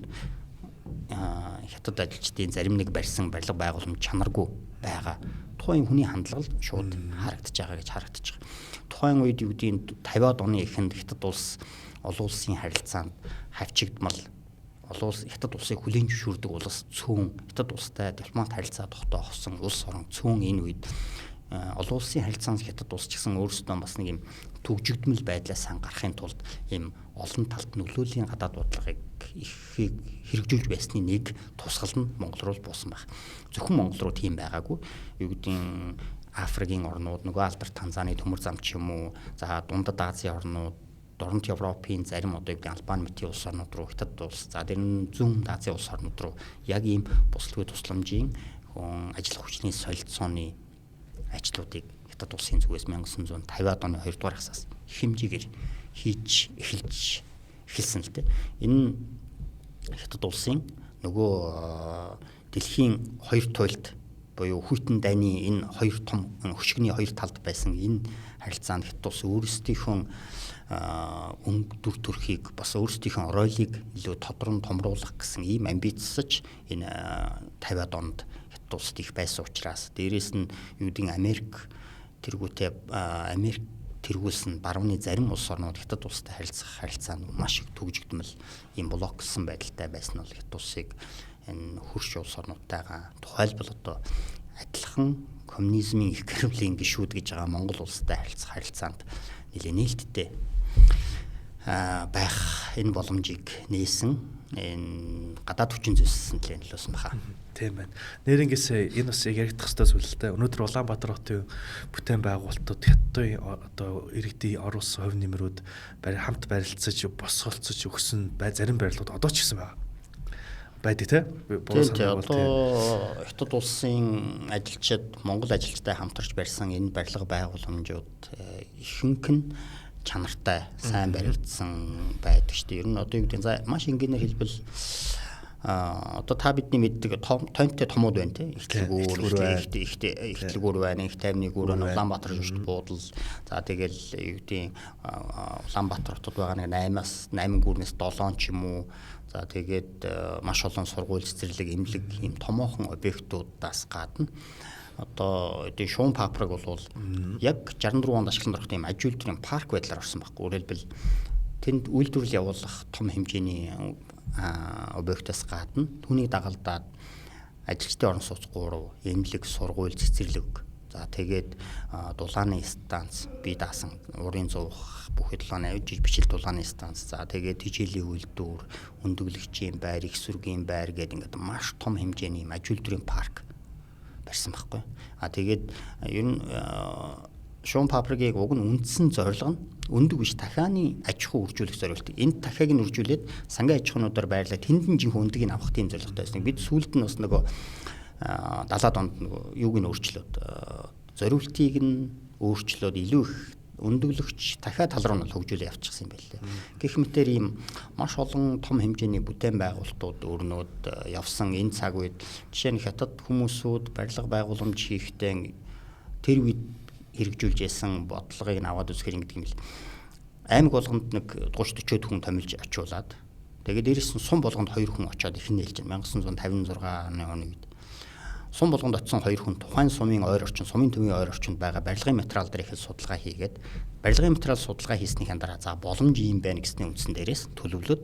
хятад ажилчдын зарим нэг барьсан барилга байгууламж чанаргүй байгаа. Тухайн хүний хандлага л шууд харагдаж байгаа гэж харагдаж байгаа. Тухайн үед юу гэдгийг 50-аад оны эхэнд хятад улс олон улсын харилцаанд хавчигдмал олон улс хятад улсыг хүлээн зөвшөөрдөг улс цөөн хятад улстай дипломат харилцаа тогтоохсон улс орон цөөн энэ үед Олон улсын харилцаанд Хятад улс ч гэсэн өөрсдөө бас нэг юм түгжигдмэл байдлаас гарахын тулд ийм олон талд нөлөөлийн гадаад бодлогыг ихийг хэрэгжүүлж байсны нэг тусгал нь Монгол руу буусан байх. Зөвхөн Монгол руу тийм байгаагүй. Юу гэдгийг Африкийн орнууд, нөгөө алдар Танзаны төмөр зам ч юм уу, за Дундад Азийн орнууд, Дорнод Европын зарим одоо юу гэдэг Албани мэтийн улс орнууд руу, Хятад улс, за тэр нь зүүн Азийн улс орнууд руу яг ийм бусдгүй тусламжийн ажил хүчний солилцооны ажлуудыг Хятад улсын зүгээс 1950-ад оны 2 дугаар хагасаас их хэмжээгээр хийж эхэлсэн л дээ. Энэ Хятад улсын нөгөө дэлхийн хоёр туйлд буюу хүйтэн дайны энэ хоёр том хөшигний хоёр талд байсан энэ харилцаанд Хятад улс өөрсдийнхөө өнгө дүр төрхийг бас өөрсдийнхөө оройлыг илүү тодрон томруулах гэсэн ийм амбицсаж энэ 50-ад онд Хятад улсад их байсан учраас дээрээс нь юу гэдэг Америк тэргүүтээ Америк тэргүүлсэн барууны зарим улс орнууд Хятад улстай харилцах харилцаа нь маш их түгжигдмэл ийм блоклсон байдалтай байсан нь бол Хятад улсыг энэ хөрш улс орнуудтайгаа тухайлбал одоо адилхан коммунизмын их гэрвлийн гишүүд гэж байгаа Монгол улстай харилцах харилцаанд нэлээд нээлттэй байх энэ боломжийг нээсэн энэ гадаад хүчин зүйлсэн төлөө нөлөөсөн баха. Тийм байна. Нэрнгээс энэ бас яригдах ёстой зүйл л дээ. Өнөөдөр Улаанбаатар хотын бүтээн байгуулалтууд Хятадын одоо иргэдийн оруулсан хувь нэмрүүд хамт барилцаж босголцож өгсөн зарим барилгууд одоо ч гэсэн байгаа байдаг те. Одоо Хятад улсын ажилчид Монгол ажилчтай хамтарч барьсан энэ барилга байгууламжууд ихэнх нь чанартай сайн баригдсан байдаг шүү дээ. Ер нь одоо юу гэдэг за маш энгийнээр хэлбэл одоо та бидний мэддэг тоймтой томууд байна те. Ихтлгүүр байна, их тайвны гүүр байна, Улаанбаатар жүжигт буудал. За тэгэл юу гэдэг Улаанбаатар хотод байгаа нэг 8-аас 8 гүүрнээс 7 ч юм уу. За тэгээд маш олон сургууль, цэцэрлэг, эмнэлэг ийм томоохон объектуудаас гадна одоо энэ шуун папраг бол яг 64 онд ашиглан орох тийм аж үйлдвэрийн парк байдлаар орсон байхгүй. Өөрөлдвөл тэнд үйлдвэрлэл явуулах том хэмжээний объектоос гадна түүнийг дагалдаад ажилчдын орон сууц 3, эмнэлэг, сургууль, цэцэрлэг. За тэгээд дулааны станц бие даасан урын зуух бүхий дулааны жиж бичил дулааны станц. За тэгээд тижээлийн үйлдвэр, өндөглөгчийн байр, их сүргийн байр гэдэг ингээд маш том хэмжээний юм аж үйлдвэрийн парк барьсан байхгүй. А тэгээд ер нь шуун фабрикийг уг нь үндсэн зорилго нь өндөг биш дахианы аж ахуй үржүүлэх зорилготой. Энэ дахиаг нь үржүүлээд сангийн аж ахуйнуудаар байрлаад тэнд нь жинхэнэ өндгийг авах тийм зорилготой байсан. Бид сүүлд нь бас нөгөө 70-аад онд нөгөө юуг нь өөрчлөөд зориултыг нь өөрчлөөд илүү их өндөглөгч дахиад тал руу нь хөгжүүлээ явчихсан юм байна лээ. Гэх мэтэр ийм маш олон том хэмжээний бүтээн байгуулалтууд өрнөд явсан энэ цаг үед жишээ нь Хятад хүмүүсүүд барилга байгууламж хийхдээ тэр үед хэрэгжүүлж ясан бодлогыг нь аваад үзэхэр ингэдэг юм бэл. Аймаг болгонд нэг 30 40 хүн томилж очиулаад тэгээд дээрэс нь сум болгонд 2 хүн очиод их нээлж 1956 оны үед сум болгонд очисон 2 хүн тухайн сумын ойр орчин, сумын төвийн ойр орчинд байгаа барилгын материал дээр их судалгаа хийгээд барилгын материал судалгаа хийснийхэн дараа за боломж ийм байна гэсний үндсэн дээрээс төлөвлөд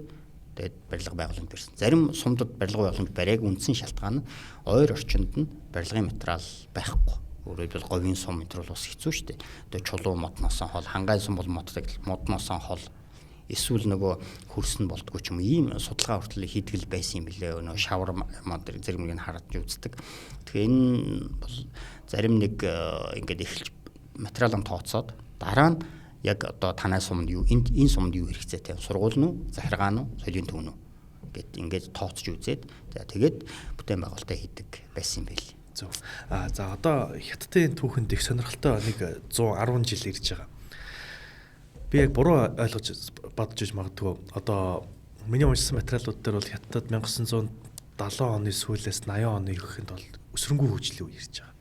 тэгээд барилга байгууламж барьсан. Зарим сумдад барилга байгууламж бариаг үндсэн шалтгаан нь ойр орчинд нь барилгын материал байхгүй. Өөрөөр хэлбэл говийн сум энэ төр бол бас хэцүү шүү дээ. Тэгээ чулуу модносон хол, хангай сум бол моддаг, модносон хол эсвэл нөгөө хөрс нь болдгоо ч юм уу ийм судалгаа хүртэл хийдгэл байсан юм билээ. Нөгөө шавар мод зэрэг мөрийг харж үздэг. Тэгэхээр энэ бол зарим нэг ингээд эхэлж материалын тооцоод дараа нь яг одоо танай сумд юу энэ сумд юу хэрэгцээтэй сургууль нь үү, захиргаа нь уу, соёлын төв нь үү гэд ингээд тооцож үзээд за тэгээд бүтээн байгуулалтаа хийдэг байсан юм байл. Зөв. А за одоо Хятадын түүхэнд их сонирхолтой нэг 110 жил ирж байгаа. Би яг буруу ойлгож бодож иж магадгүй. Одоо миний уншсан материалууд дээр бол Хятадд 1970 оны сүүлээс 80 оны ихэнд бол өсрөнгүү хөгжлийн үе ирж байгаа.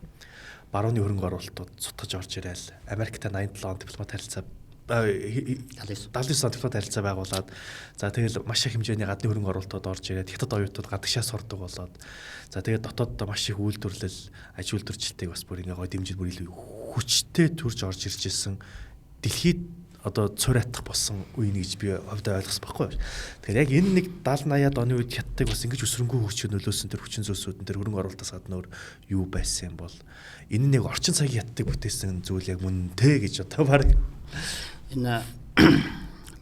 Барууны хөрөнгө оруулалтууд сутгаж орж ирээл. Америктай 87 он дипломат харилцаа 79 он дипломат харилцаа байгуулад за тэгэл маш их хэмжээний гадны хөрөнгө оруулалтууд орж ирээд Хятад оюутнууд гадагшаа сурдаг болоод за тэгээд дотооддоо маш их үйлдвэрлэл, аж үйлдвэрчлэлтийг бас бүр ингээ гой дэмжиж бүр илүү хүчтэй төрж орж ирж исэн. Дэлхийд одоо цураатах болсон үе гэж би хувьдаа ойлгосон байхгүй. Тэгэхээр яг энэ нэг 70 80-аад оны үед Хятадыг бас ингэж өсрөнгөө хөгжихэд нөлөөсөн тэр хүчин зүйлсүүд тэр хөрөнгө оруулалтаас гадна өөр юу байсан юм бол энэ нэг орчин цагийн Хятадыг бүтээсэн зүйл яг мөн тэ гэж одоо баг энэ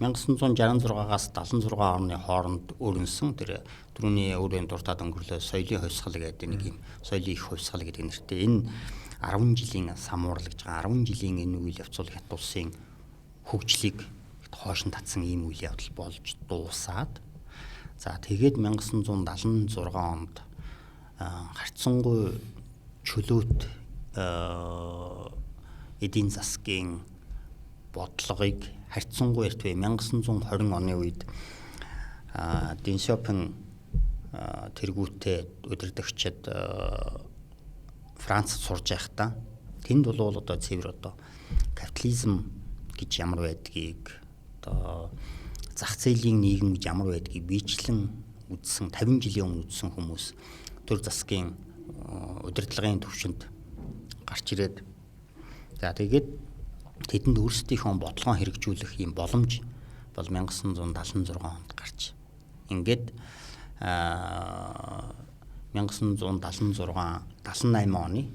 1966-аас 76 оны хооронд өрнөсөн тэр түрүүний өөрийн дуртад өнгөрлөө соёлын хувьсгал гэдэг нэг юм соёлын их хувьсгал гэдэг нэртэй энэ 10 жилийн самуурлаж байгаа 10 жилийн энэ үйл явц бол Хятад улсын хөгжлийг хоош нь татсан ийм үйл явдал болж дуусаад, за тэгээд 1976 онд харьцангуй чөлөөт эдийн засгийн бодлогыг харьцангуй эртвэ 1920 оны үед Дэн Сяопин тэргүүтээ удирдагчид Францад сурж байхдаа тэнд бол одоо цэвэр одоо капитализм гэж ямар байдгийг, одоо зах зээлийн нийгэм гэж ямар байдгийг биечлэн үзсэн, 50 жилийн өмнө үзсэн хүмүүс төр засгийн удирдлагын төвшөнд гарч ирээд, за тэгээд тэдэнд өөрсдийнхөө бодлогоо хэрэгжүүлэх ийм боломж бол 1976 онд гарч ингээд 1976 78 оны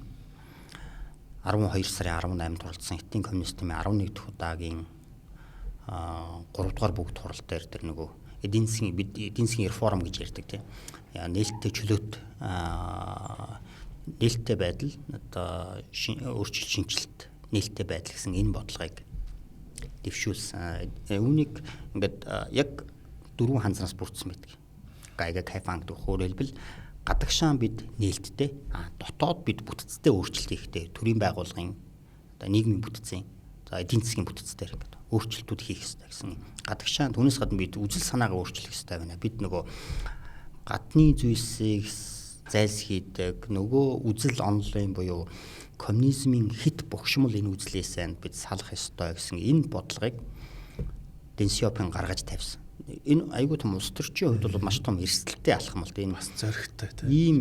12 сарын 18-нд хуралдсан Хятадын коммунистын 11 дахь удаагийн 3 дугаар бүгд хурал дээр тэр нөгөө эдийн засгийн реформ гэж ярьдаг тийм. Нээлттэй чөлөөт нээлттэй байдал, одоо өөрчлөлт шинэчлэлт нээлттэй байдал гэсэн энэ бодлогыг дэвшүүлсэн. Үүнийг ингээд яг дөрвөн ханзнаас бүрдсэн байдаг. Гайга Кайфан гэдэг өөрөөр хэлбэл гадагшаан бид нээлттэй, дотоод бид бүтцтэй өөрчлөлт хийхдээ төрийн байгууллагын одоо нийгмийн бүтцийн, за эдийн засгийн бүтцээр ингээд өөрчлөлтүүд хийх ёстой гэсэн. Гадагшаан түүнээс гадна бид үзэл санаагаа өөрчлөх ёстой байна. Бид нөгөө гадны зүйлсийг зайлсхийдэг, нөгөө үзэл онолын буюу коммунизмын хит богшмол энэ үзлээсээ бид салах ёстой гэсэн энэ бодлогыг Дэн Сяопин гаргаж тавьсан. Энэ айгүй том улс төрчийн хувьд бол маш том эрсдэлтэй алхам л дээ. Энэ бас зоригтой тийм. Ийм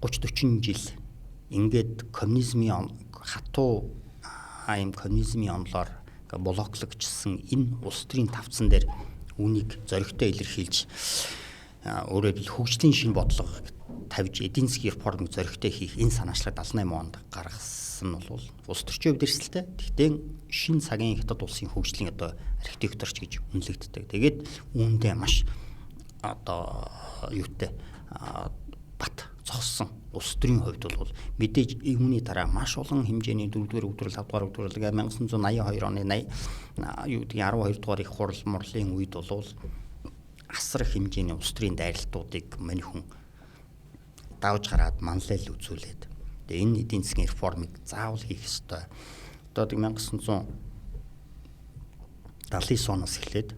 30 40 жил ингээд коммунизмын хатуу ийм коммунизмын онолоор блоклогдсон энэ улс төрийн тавцан дээр үүнийг зоригтой илэрхийлж, өөрөөр хэлбэл хөгжлийн шинэ бодлого тавьж эдийн засгийн реформыг зоригтой хийх энэ санаачлаг 78 онд гаргасан нь бол улс төрчийн хувьд эрсдэлтэй. Гэхдээ шинэ цагийн Хятад улсын хөгжлийн одоо архитекторч гэж үнэлэгддэг. Тэгээд үүндээ маш одоо юутай бат зогссон улс төрийн хувьд бол мэдээж үүний дараа маш олон хэмжээний 4-р өгдрөл, 5-р өгдрөл 1982 оны 80 юу гэдгийг 12 дугаар их хурал мурлын үед бол асар их хэмжээний улс төрийн дайралтуудыг мань хүн давж гараад манлайл үзүүлээд тэгээ энэ эдийн засгийн реформыг заавал хийх ёстой. Одоо 1979 оноос эхлээд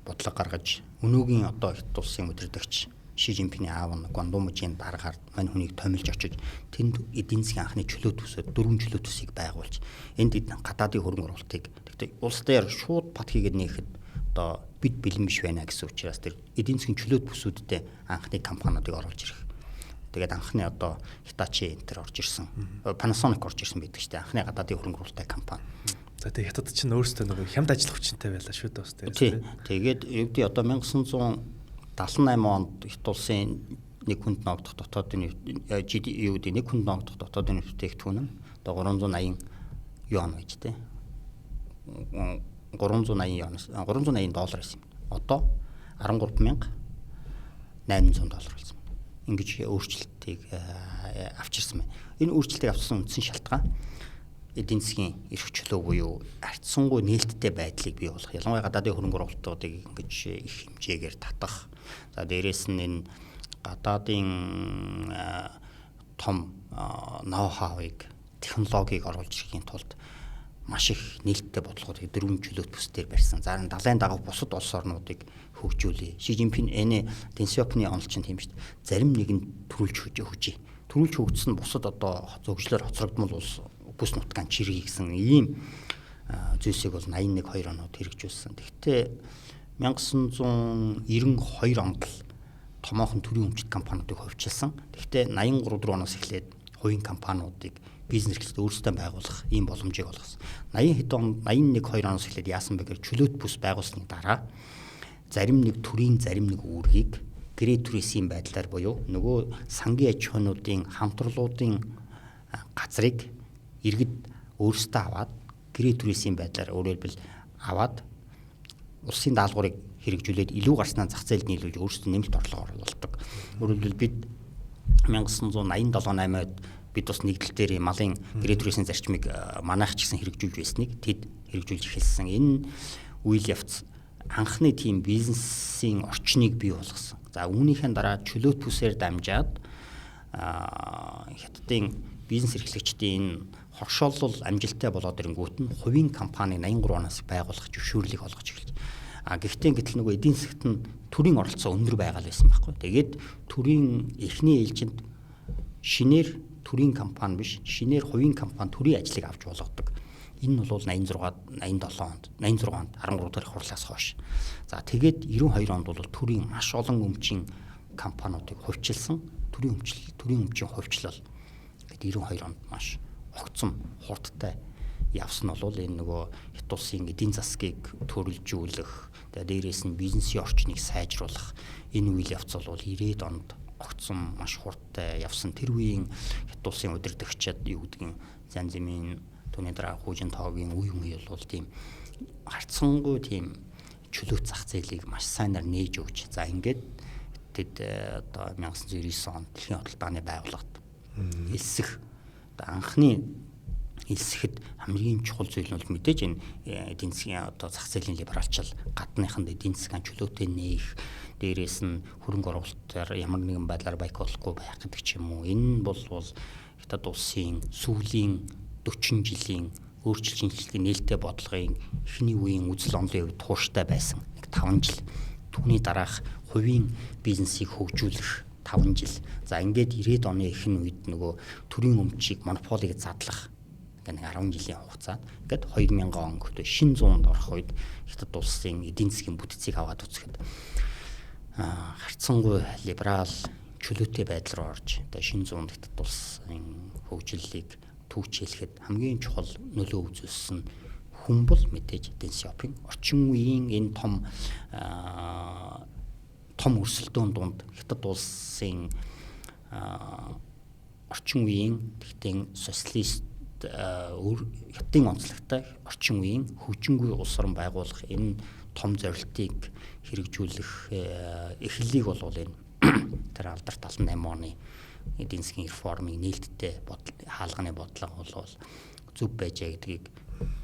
бодлого гаргаж өнөөгийн одоо Хятад улсын удирдагч Ши Жинпиний аав нь Гуандумужийн дараагаар мань хүнийг томилж очиж тэнд эдийн засгийн анхны чөлөө төсөө дөрвөн чөлөө төсийг байгуулж энд гадаадын хөрөнгө оруулалтыг тэгтээ улс дээр шууд пат хийгээд нээхэд одоо бид бэлэн биш байна гэсэн учраас тэр эдийн засгийн чөлөө төсүүдтэй анхны компаниудыг оруулж ирэх. Тэгээд анхны одоо Hitachi энэ төр орж ирсэн. Panasonic орж ирсэн байдаг шүү дээ. Анхны гадаадын хөрөнгө оруулалттай компани. За тэгээд Хятад чинь өөрсдөө нөгөө хямд ажиллах хүчинтэй байлаа шүү дээ бас тийм. Тэгээд юу гэдэг одоо 1978 онд Хятад улсын нэг хүнд ногдох дотоодын юу гэдэг нэг хүнд ногдох дотоодын бүтээгдэхүүн нь одоо 380 юан байж тээ. 380 юанаас 380 доллар байсан юм. Одоо 13,800 доллар болсон. Ингэж өөрчлөлтийг авчирсан байна. Энэ өөрчлөлтийг авчирсан үндсэн шалтгаан эдийн засгийн эрх чөлөө буюу харьцангуй нээлттэй байдлыг бий болгох. Ялангуяа гадаадын хөрөнгө оруулалтуудыг ингэж их хэмжээгээр татах. За дээрээс нь энэ гадаадын том ноу-хавыг, технологиг оруулж ирэхийн тулд маш их нээлттэй бодлогоодыг дөрвөн чөлөөт бүс дээр барьсан. За далайн дагуу бусад улс орнуудыг хөгжүүлье. Ши Жинпин энэ Дэн Сяопины онол чинь тийм шүү дээ. Зарим нэгэнд төрүүлж хөгжиж. Төрүүлж хөгжсөн бусад одоо зөвгөжлөөр хоцрогдмол улс бүс нутгаан чиргий гэсэн ийм зүйлсийг бол 81 2 оноод хэрэгжүүлсэн. Тэгэхдээ 1992 онд л томоохон төрийн өмчт компаниудыг хувьчилсан. Тэгэхдээ 83 4 оноос эхлээд хувийн компаниудыг бизнес эрхлэлт өөрсдөө байгуулах ийм боломжийг олгосон. 80 хэд он 81 2 оноос эхлээд яасан бэ гэхээр чөлөөт бүс байгуулсны дараа зарим нэг төрийн зарим нэг үүргийг гэрээ түрээсийн байдлаар буюу нөгөө сангийн аж ахуйнуудын хамтрлуудын газрыг иргэд өөрсдөө аваад гэрээ түрээсийн байдлаар өөрөөр хэлбэл аваад улсын даалгаврыг хэрэгжүүлээд илүү гарснаа зах зээлд нийлүүлж өөрсдөө нэмэлт орлого оруулдаг. Өөрөөр хэлбэл бид 1987 8-ад бид бас нэгдэл дээр малын гэрээ түрээсийн зарчмыг манайх ч гэсэн хэрэгжүүлж байсныг тэд хэрэгжүүлж эхэлсэн. Энэ үйл явц анхны тийм бизнесийн орчныг бий болгосон. За үүнийхэн дараа чөлөөт бүсээр дамжаад хятадын бизнес эрхлэгчдийн энэ хоршоолол амжилттай болоод ирэнгүүт нь хувийн компани 83 оноос байгуулах зөвшөөрлийг олгож эхэлж. А гэхдээ гэтэл нөгөө эдийн засагт нь төрийн оролцоо өндөр байгаа л байсан байхгүй. Тэгээд төрийн эхний ээлжинд шинээр төрийн компани биш, шинээр хувийн компани төрийн ажлыг авч болгодог. Энэ нь бол 86 87 онд 86 онд 13 дахь хурлаас хойш. За тэгээд 92 онд бол төрийн маш олон өмчийн компаниудыг хувьчилсан. Төрийн өмчлөл, төрийн өмчийн хувьчлал гэд 92 онд маш огцом хурдтай явсан нь бол энэ нөгөө Хятад улсын эдийн засгийг төрөлжүүлэх, тэгээд дээрээс нь бизнесийн орчныг сайжруулах энэ үйл явц бол 90-ад онд огцом маш хурдтай явсан. Тэр үеийн Хятад улсын удирдагчид юу гэдгийг Зан Зэмийн түүний дараа Хужин Тоогийн үе үе бол тийм харцсангүй тийм чөлөөт зах зээлийг маш сайнаар нээж өгч. За ингээд тэд одоо 1999 онд дэлхийн худалдааны байгууллагад элсэх одоо анхны элсэхэд хамгийн чухал зүйл нь бол мэдээж энэ эдийн засгийн одоо зах зээлийн либералчил гадныханд эдийн засгийн чөлөөтэй нээх, дээрээс нь хөрөнгө оруулалтаар ямар нэгэн байдлаар бойкотлохгүй байх гэдэг ч юм уу. Энэ бол Хятад улсын сүүлийн 40 жилийн өөрчлөлт шинжилгээний нээлттэй бодлогын эхний үеийн үзэл онолын хувьд тууштай байсан. Нэг 5 жил. Түүний дараах хувийн бизнесийг хөгжүүлэх 5 жил. За ингээд 90-ад оны эхний үед нөгөө төрийн өмчийг монополийг задлах нэг 10 жилийн хугацаанд ингээд 2000 он гэхдээ шинэ зуунд орох үед Хятад улсын эдийн засгийн бүтцийг аваад үзэхэд харцсангүй либерал чөлөөтэй байдал руу орж одоо шинэ зуунд Хятад улсын хөгжлөлийг түүчээлэхэд хамгийн чухал нөлөө үзүүлсэн хүн бол мэдээж Дэн Сяопин. Орчин үеийн энэ том том өрсөлдөөн дунд Хятад улсын орчин үеийн тэгтэн социалист Хятадын онцлогтой орчин үеийн хөгжингүй улс орон байгуулах энэ том зорилтыг хэрэгжүүлэх эхлэлийг бол энэ тэр алдарт 78 оны эдийн засгийн реформын нээлттэй хаалганы бодлого бол зөв байжээ гэдгийг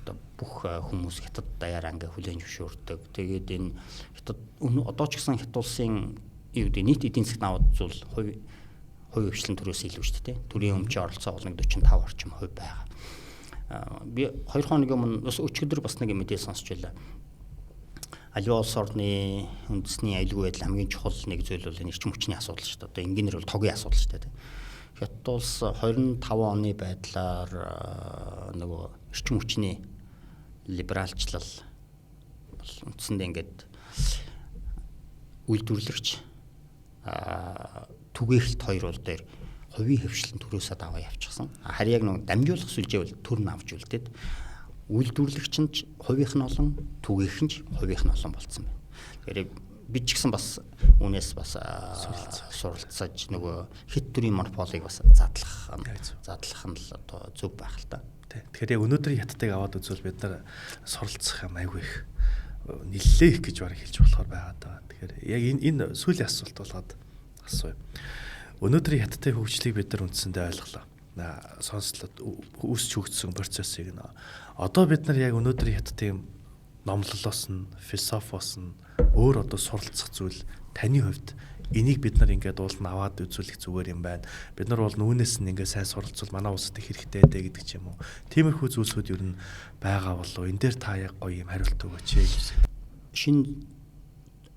одоо бүх хүмүүс Хятад даяараа ингээ хүлээн зөвшөөрдөг. Тэгээд энэ Хятад одоо ч гэсэн Хятад улсын юу гэдэг нийт эдийн засгт аваад зүйл хувь хөвчлэн төрөөс илүү шүү дээ. Төрийн өмчийн оролцоо бол нэг 45 орчим хувь байгаа. Би 2 хоногийн өмнө бас өчигдөр бас нэг мэдээ сонсч байлаа. Аливаа улс орны үндэсний аюулгүй байдал хамгийн чухал нэг зүйл бол энэ эрчим хүчний асуудал шүү дээ. Одоо энгийнээр бол тогийн асуудал шүү дээ. Хятад улс 25 оны байдлаар нөгөө эрчим хүчний либералчлал бол үндсэндээ ингээд үйлдвэрлэгч түгээхэлт хоёр бол дээр хувийн хэвшлэн төрөөсөө даваа явчихсан. Харин яг нэг дамжуулах сүлжээ бол төр нь авч үлдээд үйлдвэрлэгч нь ч хувийнх нь олон, түгээх нь ч хувийнх нь олон болцсон байна. Тэгэхээр бид ч гэсэн бас үүнээс бас суралцаж нөгөө хэд төрийн монополийг бас задлах нь л одоо зөв байх л та. Тэгэхээр яг өнөөдрийн Хятадыг аваад үзвэл бид нар суралцах юм айгүй их нэлээ их гэж бараг хэлж болохоор байгаа даа. Тэгэхээр яг энэ сүүлийн асуулт болгоод асууя. Өнөөдрийн Хятадын хөгжлийг бид нар үндсэндээ ойлголоо. Сонслоо, үүсч хөгжсөн процессыг нь. Одоо бид нар яг өнөөдрийн Хятадын номлолоос нь, философоос нь өөр одоо суралцах зүйл таны хувьд энийг бид нар ингээд уул нь аваад үзүүлэх зүгээр юм байна. Бид нар бол үүнээс нь ингээд сайн суралцвал манай улсад их хэрэгтэй дээ гэдэг ч юм уу. Тиймэрхүү зүйлсүүд ер нь байгаа болов. Энэ дээр та яг гоё юм хариулт өгөөч гэж. Шинэ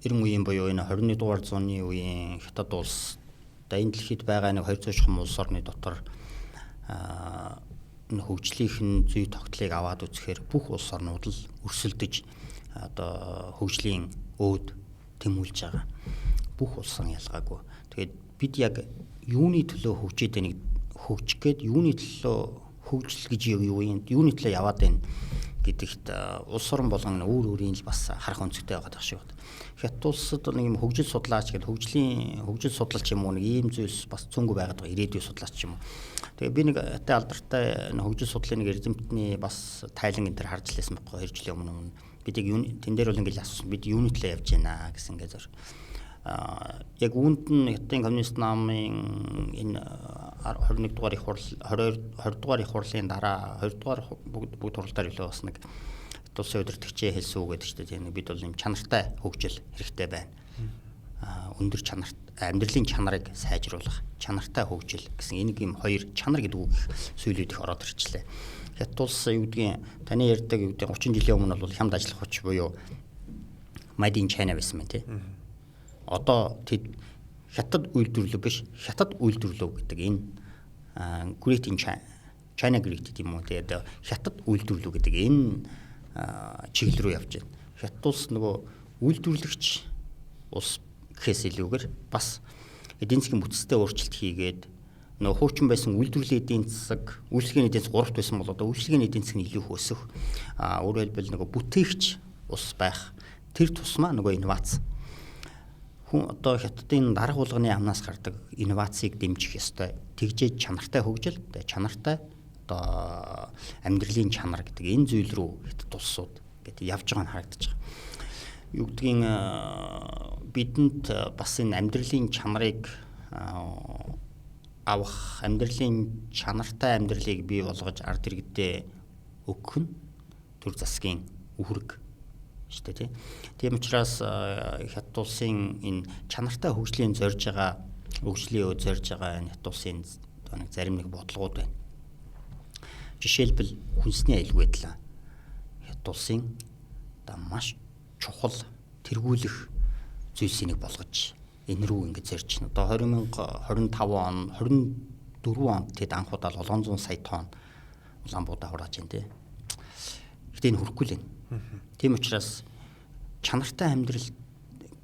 90 үеийн буюу энэ 21 дугаар зууны үеийн Хятад улс одоо энэ дэлхийд байгаа нэг 200 шахам улс орны дотор энэ хөгжлийнх нь зүй тогтлыг аваад үзэхээр бүх улс орнууд л өрсөлдөж одоо хөгжлийн өөд тэмүүлж байгаа. Бүх улсын ялгаагүй. Тэгээд бид яг юуны төлөө хөгжиж байгааг хөгжих гээд юуны төлөө Хөгжил гэж юу юм? Юуны төлөө яваад байна гэдэгт улс орон болгон өөр өөрийн л бас харах өнцөгтэй байгаа шиг байна. Хятад улсад нэг юм хөгжил судлаач гэдэг хөгжил судлалч юм уу нэг ийм зүйлс бас цөөнгөө байгаад байгаа, ирээдүйн судлаач юм уу. Тэгээ би нэг хятад алдартай хөгжил судлалын нэг эрдэмтний бас тайлан энэ төр харж лээсэн байхгүй 2 жилийн өмнө. Бид яг тэн дээр бол ингэж асуусан. Бид юуны төлөө явж байна гэсэн ингээд зөр. Яг үүнд нь Хятадын коммунист намын энэ 21 дугаар их хурл 22 20 дугаар их хурлын дараа 20 дугаар бүгд хурлаар илүү бас нэг Хятад улсын удирдагчийн хэлсэн үг гэдэг чинь тийм бид бол юм чанартай хөгжил хэрэгтэй байна. Өндөр чанарт амьдралын чанарыг сайжруулах, чанартай хөгжил гэсэн энэ юм хоёр чанар гэдэг үг их сүүлүүд их ороод ирчлээ. Хятад улс юу гэдгийг таны ярьдаг юу гэдэг 30 жилийн өмнө бол хямд ажиллах хүч буюу Made in China байсан байна тий. Одоо тэд хятад үйлдвэрлэв биш, хятад үйлдвэрлэв гэдэг энэ Great in China, China Great гэдэг юм уу. Тэгээд хятад үйлдвэрлэв гэдэг энэ чиглэл рүү явж байна. Хятад улс нөгөө үйлдвэрлэгч улс гэхээс илүүгээр бас эдийн засгийн бүтцтэй өөрчлөлт хийгээд нөгөө хуучин байсан үйлдвэрлэлийн эдийн засаг, үйлчилгээний эдийн засаг 3-т байсан бол одоо үйлчилгээний эдийн засаг нь илүү их өсөх. Өөрөөр хэлбэл нөгөө бүтээгч улс байх. Тэр тусмаа нөгөө инновац. Хүн одоо хятадын дарга булганы амнаас гардаг инновацийг дэмжих ёстой. Тэгжээд чанартай хөгжил, чанартай одоо амьдралын чанар гэдэг энэ зүйл рүү хятад улсууд гэдэг явж байгаа нь харагдаж байгаа. Юу гэдгийг бидэнд бас энэ амьдралын чанарыг авах, амьдралын чанартай амьдралыг бий болгож ард иргэдээ өгөх нь төр засгийн үүрэг шүү дээ, тий. Тийм учраас хятад улсын энэ чанартай хөгжлийн зорж байгаа, хөгжлийн зорж байгаа энэ хятад улсын нэг зарим нэг бодлогууд байна. Жишээлбэл хүнсний аюулгүй байдлаа хятад улсын одоо маш чухал тэргүүлэх зүйлсийг нэг болгож энэ рүү ингэж зорж байна. Одоо 2025 он, 24 онд тэд анх удаа 700 сая тонн улаанбуудаа хурааж байна, тий. Гэтэ энэ хүрэхгүй л байна. Тийм учраас чанартай амьдрал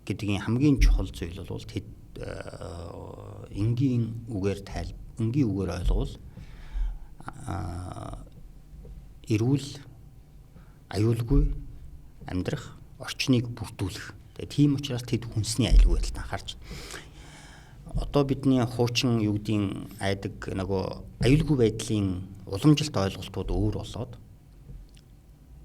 гэдгийн хамгийн чухал зүйл бол тэд энгийн үгээр энгийн үгээр ойлгуул эрүүл аюулгүй амьдрах орчныг бүрдүүлэх. Тэгээ тийм учраас тэд хүнсний аюулгүй байдалд анхаарч байна. Одоо бидний хуучин юу гэдгийг айдаг нөгөө аюулгүй байдлын уламжлалт ойлголтууд өөр болоод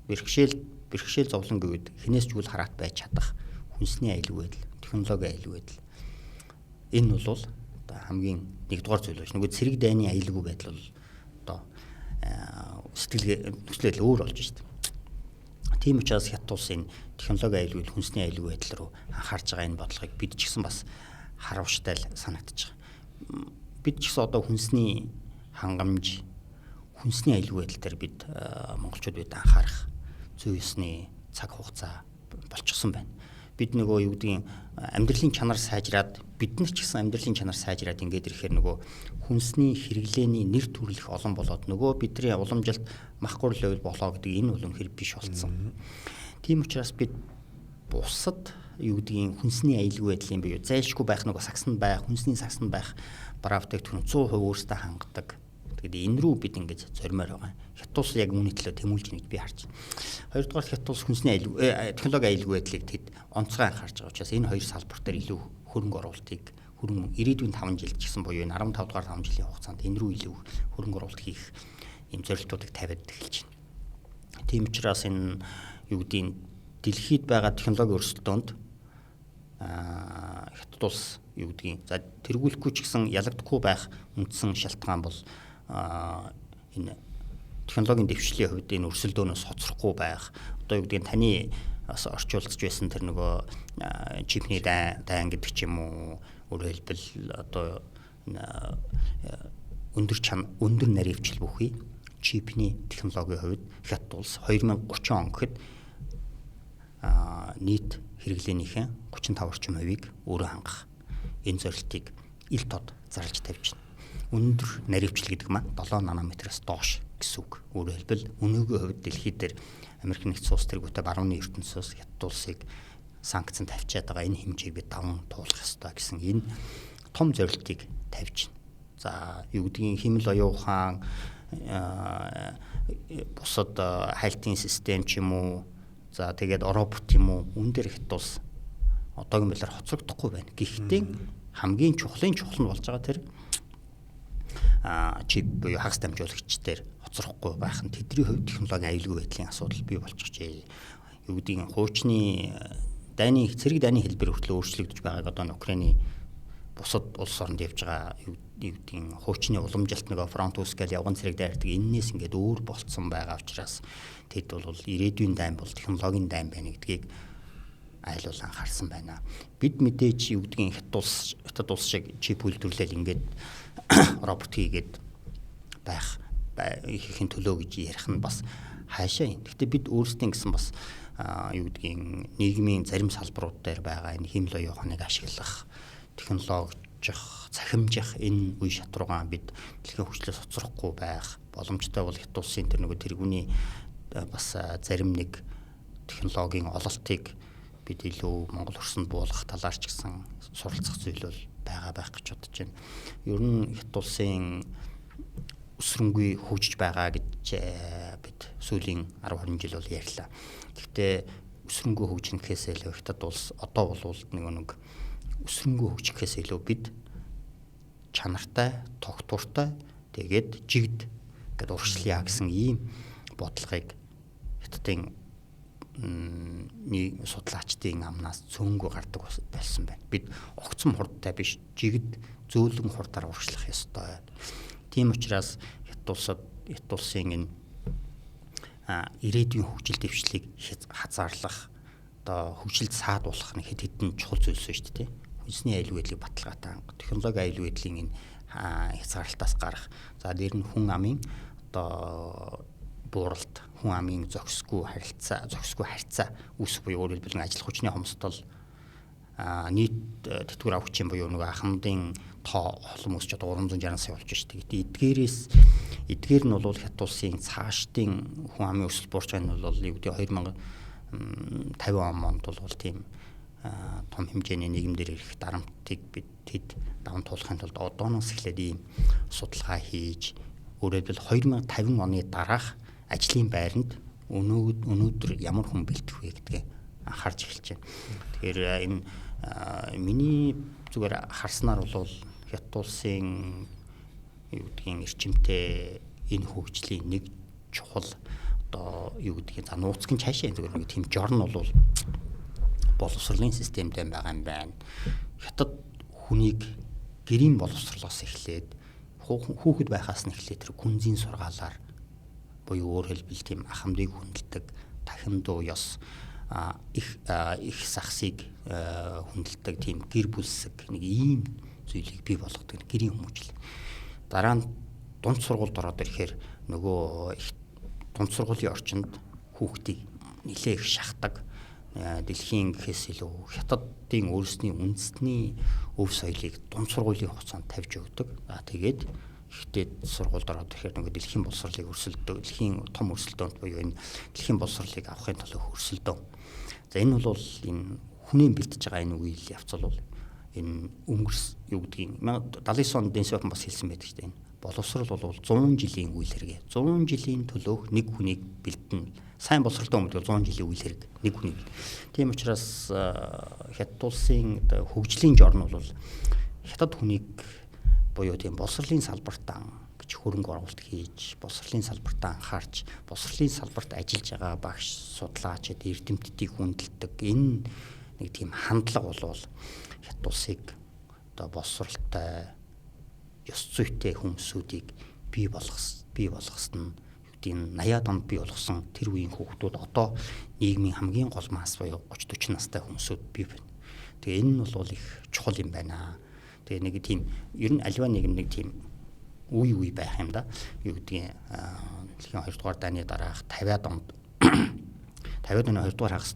бэрхшээл зовлон гэвэл хинээс ч үл хараат байж чадах хүнсний аюулгүй байдал, технологийн аюулгүй байдал. Энэ бол одоо хамгийн нэгдүгээр зүйл биш. Нөгөө цэрэг дайны аюулгүй байдал бол одоо сэтгэл нөхцөл байдал өөр болж шít. Тийм учраас хятад улсын технологийн аюулгүй, хүнсний аюулгүй байдал руу анхаарч байгаа энэ бодлогыг бид ч гэсэн бас харавштай л санагдаж байгаа. Бид ч гэсэн одоо хүнсний хангамж, хүнсний аюулгүй байдал дээр бид монголчууд бид анхаарах зүй ёсны цаг хугацаа болчихсон байна. Бид нөгөө юу гэдгийг амьдралын чанар сайжраад, бид нар ч гэсэн амьдралын чанар сайжраад ингээд ирэхээр нөгөө хүнсний хэрэглээний нэр төрөлх олон болоод нөгөө бидний уламжилт мах гурил байвал болоо гэдэг энэ бол үнэхээр биш болцсон. Тийм учраас бид бусад юу гэдгийг хүнсний аюулгүй байдлын буюу зайлшгүй байх нөгөө сагсанд байх, хүнсний сагсанд байх бараа бүтээгдэхүүн 100% өөрсдөө хангадаг. Тэгээд энэ рүү бид ингэж зоримоор байгаа. Хятад улс яг үүний төлөө тэмүүлж нэг би харж байна. Хоёрдугаар хятад улс хүнсний аюулгүй технологийн аюулгүй байдлыг тэд онцгой анхаарч байгаа учраас энэ хоёр салбар дээр илүү хөрөнгө оруулалтыг хөрөнгө ирээдүйн 5 жилд ч гэсэн буюу энэ 15 дугаар 5 жилийн хугацаанд энэ рүү илүү хөрөнгө оруулалт хийх ийм зорилтуудыг тавиад эхэлж байна. Тийм учраас энэ юу гэдгийг дэлхийд байгаа технологийн өрсөлдөөнд хятад улс юу гэдгийг за тэргүүлэхгүй ч гэсэн ялагдахгүй байх үндсэн шалтгаан бол энэ технологийн дэвшлийн хувьд энэ өрсөлдөөнөөс хоцрохгүй байх. Одоо юу гэдгийг таны бас орчуулж байсан тэр нөгөө чипний дайн гэдэг ч юм уу, өөрөөр хэлбэл одоо өндөр наривчл бүхий чипний технологийн хувьд хятад улс 2030 он гэхэд нийт хэрэглээнийхээ 35 орчим хувийг өөрөө хангах энэ зорилтыг ил тод зарлж тавьж байна. Өндөр наривчл гэдэг маань 7 нанометроос доош гэсэн үг. Өөрөөр хэлбэл өнөөгийн хувьд дэлхий дээр Америк нэгдсэн улс тэргүүтээ барууны ертөнцөөс хятад улсыг санкцэн тавьчаад байгаа энэ хэмжээг бид даван туулах ёстой гэсэн энэ том зорилтыг тавьж байна. За юу гэдгийг хиймэл оюун ухаан бусад хайлтын систем ч юм уу, за тэгээд робот юм уу, үүн дээр Хятад улс одоогийн байдлаар хоцрогдохгүй байна. Гэхдээ хамгийн чухлын чухал нь болж байгаа тэр чип буюу хагас дамжуулагч дээр хоцрохгүй байх нь тэдний хувьд технологийн аюулгүй байдлын асуудал бий болчихжээ. Юу гэдгийг хуучны дайны цэрэг дайны хэлбэр хүртэл өөрчлөгдөж байгааг одоо Украины бусад улс оронд явж байгаа юу гэдгийг хуучны уламжилт нөгөө фронт үс гэл явган цэрэг дайрдаг эннээс ингээд өөр болцсон байгаа учраас тэд бол ирээдүйн дайн бол технологийн дайн байна гэдгийг айлуул анхаарсан байна. Бид мэдээж юу гэдгийг Хятад улс шиг чип үйлдвэрлээл ингээд робот хийгээд байх ихийн төлөө гэж ярих нь бас хаашаа юм. Гэхдээ бид өөрсдийн гэсэн бас юу гэдгийг нийгмийн зарим салбарууд дээр байгаа энэ хиймэл оюун ухааныг ашиглах, технологижих, цахимжих энэ үе шат руугаа бид дэлхийн хөгжлөөс хоцрохгүй байх боломжтой бол Хятад улсын тэр нөгөө тэргүүний бас зарим нэг технологийн ололтыг бид илүү Монгол хөрсөнд буулгах талаар ч гэсэн суралцах зүйл бол байгаа байх гэж бодож байна. Ер нь Хятад улсын өсрөнгүй хөгжиж байгаа гэж бид сүүлийн 10 20 жил бол ярьлаа. Гэхдээ өсрөнгүй хөгжинэ гэхээс илүү Хятад улс одоо бол нэг өсрөнгүй хөгжих гэхээс илүү бид чанартай, тогтвортой, тэгээд жигд гэд урагшлая гэсэн ийм бодлогыг Хятадын нэг судлаачдын амнаас цөөнгүй гардаг болсон байна. Бид огцом хурдтай биш, жигд зөөлөн хурдаар урагшлах ёстой. Тийм учраас Хятад улсын энэ ирээдүйн хөгжил дэвшлийг хазаарлах, одоо хөгжилд саадуулах нэг хэд хэдэн чухал зүйлс шүү дээ. Хүнсний аюулгүй байдлыг баталгаатай хангах, технологи аюулгүй байдлын энэ хязгаарлалтаас гарах. За дээр нь хүн амын одоо бууралт, хүн амын зохисгүй харилцаа үүсэх буюу өөрөөр хэлбэл ажил хүчний хомсдол, нийт тэтгэвэр авахчин буюу нөгөө ахмадын тоо холом өсч одоо 360 сая болж шүү дээ. Гэтэ эдгээр нь бол Хятад улсын цаашдын хүн амын өсөлт буурч байгаа нь бол юу гэдэг 2050 онд бол тийм том хэмжээний нийгэмдэр ирэх дарамтыг бид тэд даван туулахын тулд одооноос эхлээд ийм судалгаа хийж, өөрөөр хэлбэл 2050 оны дараах ажлын байранд өнөөдөр ямар хүн бэлтгэх вэ гэдгээ анхаарч эхэлж байна. Тэгэхээр энэ миний зүгээр харснаар бол Хятад улсын юу гэдгийг эрчимтэй энэ хөгжлийн нэг чухал одоо юу гэдгийг за нууцгийн цаашаа зүгээр нэг тийм жорн бол боловсролын системтэй байгаа юм байна. Хятад хүнийг гэрийн боловсрлоос эхлээд хүүхэд байхаас нь эхлээд тэр гүнзийн сургаалаар буюу өөр хэлбэл тийм ахмадыг хүндэлдэг, тахим дуу ёс их сахсыг хүндэлдэг тийм гэр бүлсэг нэг ийм зүйлийг бий болгодог гэрийн хүмүүжил. Дараа нь дунд сургуульд ороод ирэхээр нөгөө их дунд сургуулийн орчинд хүүхдийг нэлээх шахдаг. Дэлхийн гэхээс илүү Хятадын өөрсдийн үндэсний өв соёлыг дунд сургуулийн хугацаанд тавьж өгдөг. Аа тэгээд ихтэй сургуульд ороод ирэхээр нөгөө дэлхийн боловсролыг өрсөлдөг, дэлхийн том өрсөлдөөнд буюу энэ дэлхийн боловсролыг авахын тулд өрсөлдөөн. За энэ бол энэ хүнээ бэлтэж байгаа энэ үеийн явц бол энэ өнгөрс юу гэдгийг 79 онд Дэн Сяопин бас хэлсэн байдаг шүү дээ. Энэ боловсрол бол 100 жилийн үйл хэрэг. 100 жилийн төлөөх нэг хүнийг бэлтэн. Сайн боловсролтой хүмүүс бол 100 жилийн үйл хэрэг нэг хүнийг. Тийм учраас Хятад улсын хөгжлийн жорн бол Хятад хүнийг буюу тийм боловсролын салбартаа гэж хөрөнгө оруулалт хийж, боловсролын салбартаа анхаарч, боловсролын салбарт ажиллаж байгаа багш, судлаач, эрдэмтдийг хүндэлдэг энэ нэг тийм хандлага болвол Хятад улсыг одоо боловсролтой, ёс зүйтэй хүмүүсүүдийг бий болгосон нь юу гэдэг нь 80-аад онд бий болгосон тэр үеийн хүүхдүүд одоо нийгмийн хамгийн гол масс буюу 30 40 настай хүмүүсүүд бий байна. Тэгээ энэ нь бол их чухал юм байна. Тэгээ нэг тийм ер нь альва нийгэм нэг тийм үе үе байх юм да. Юу гэдгийг дэлхийн 2 дугаар дайны дараах 50-аад онд 50-аад оны 2 дугаар хагас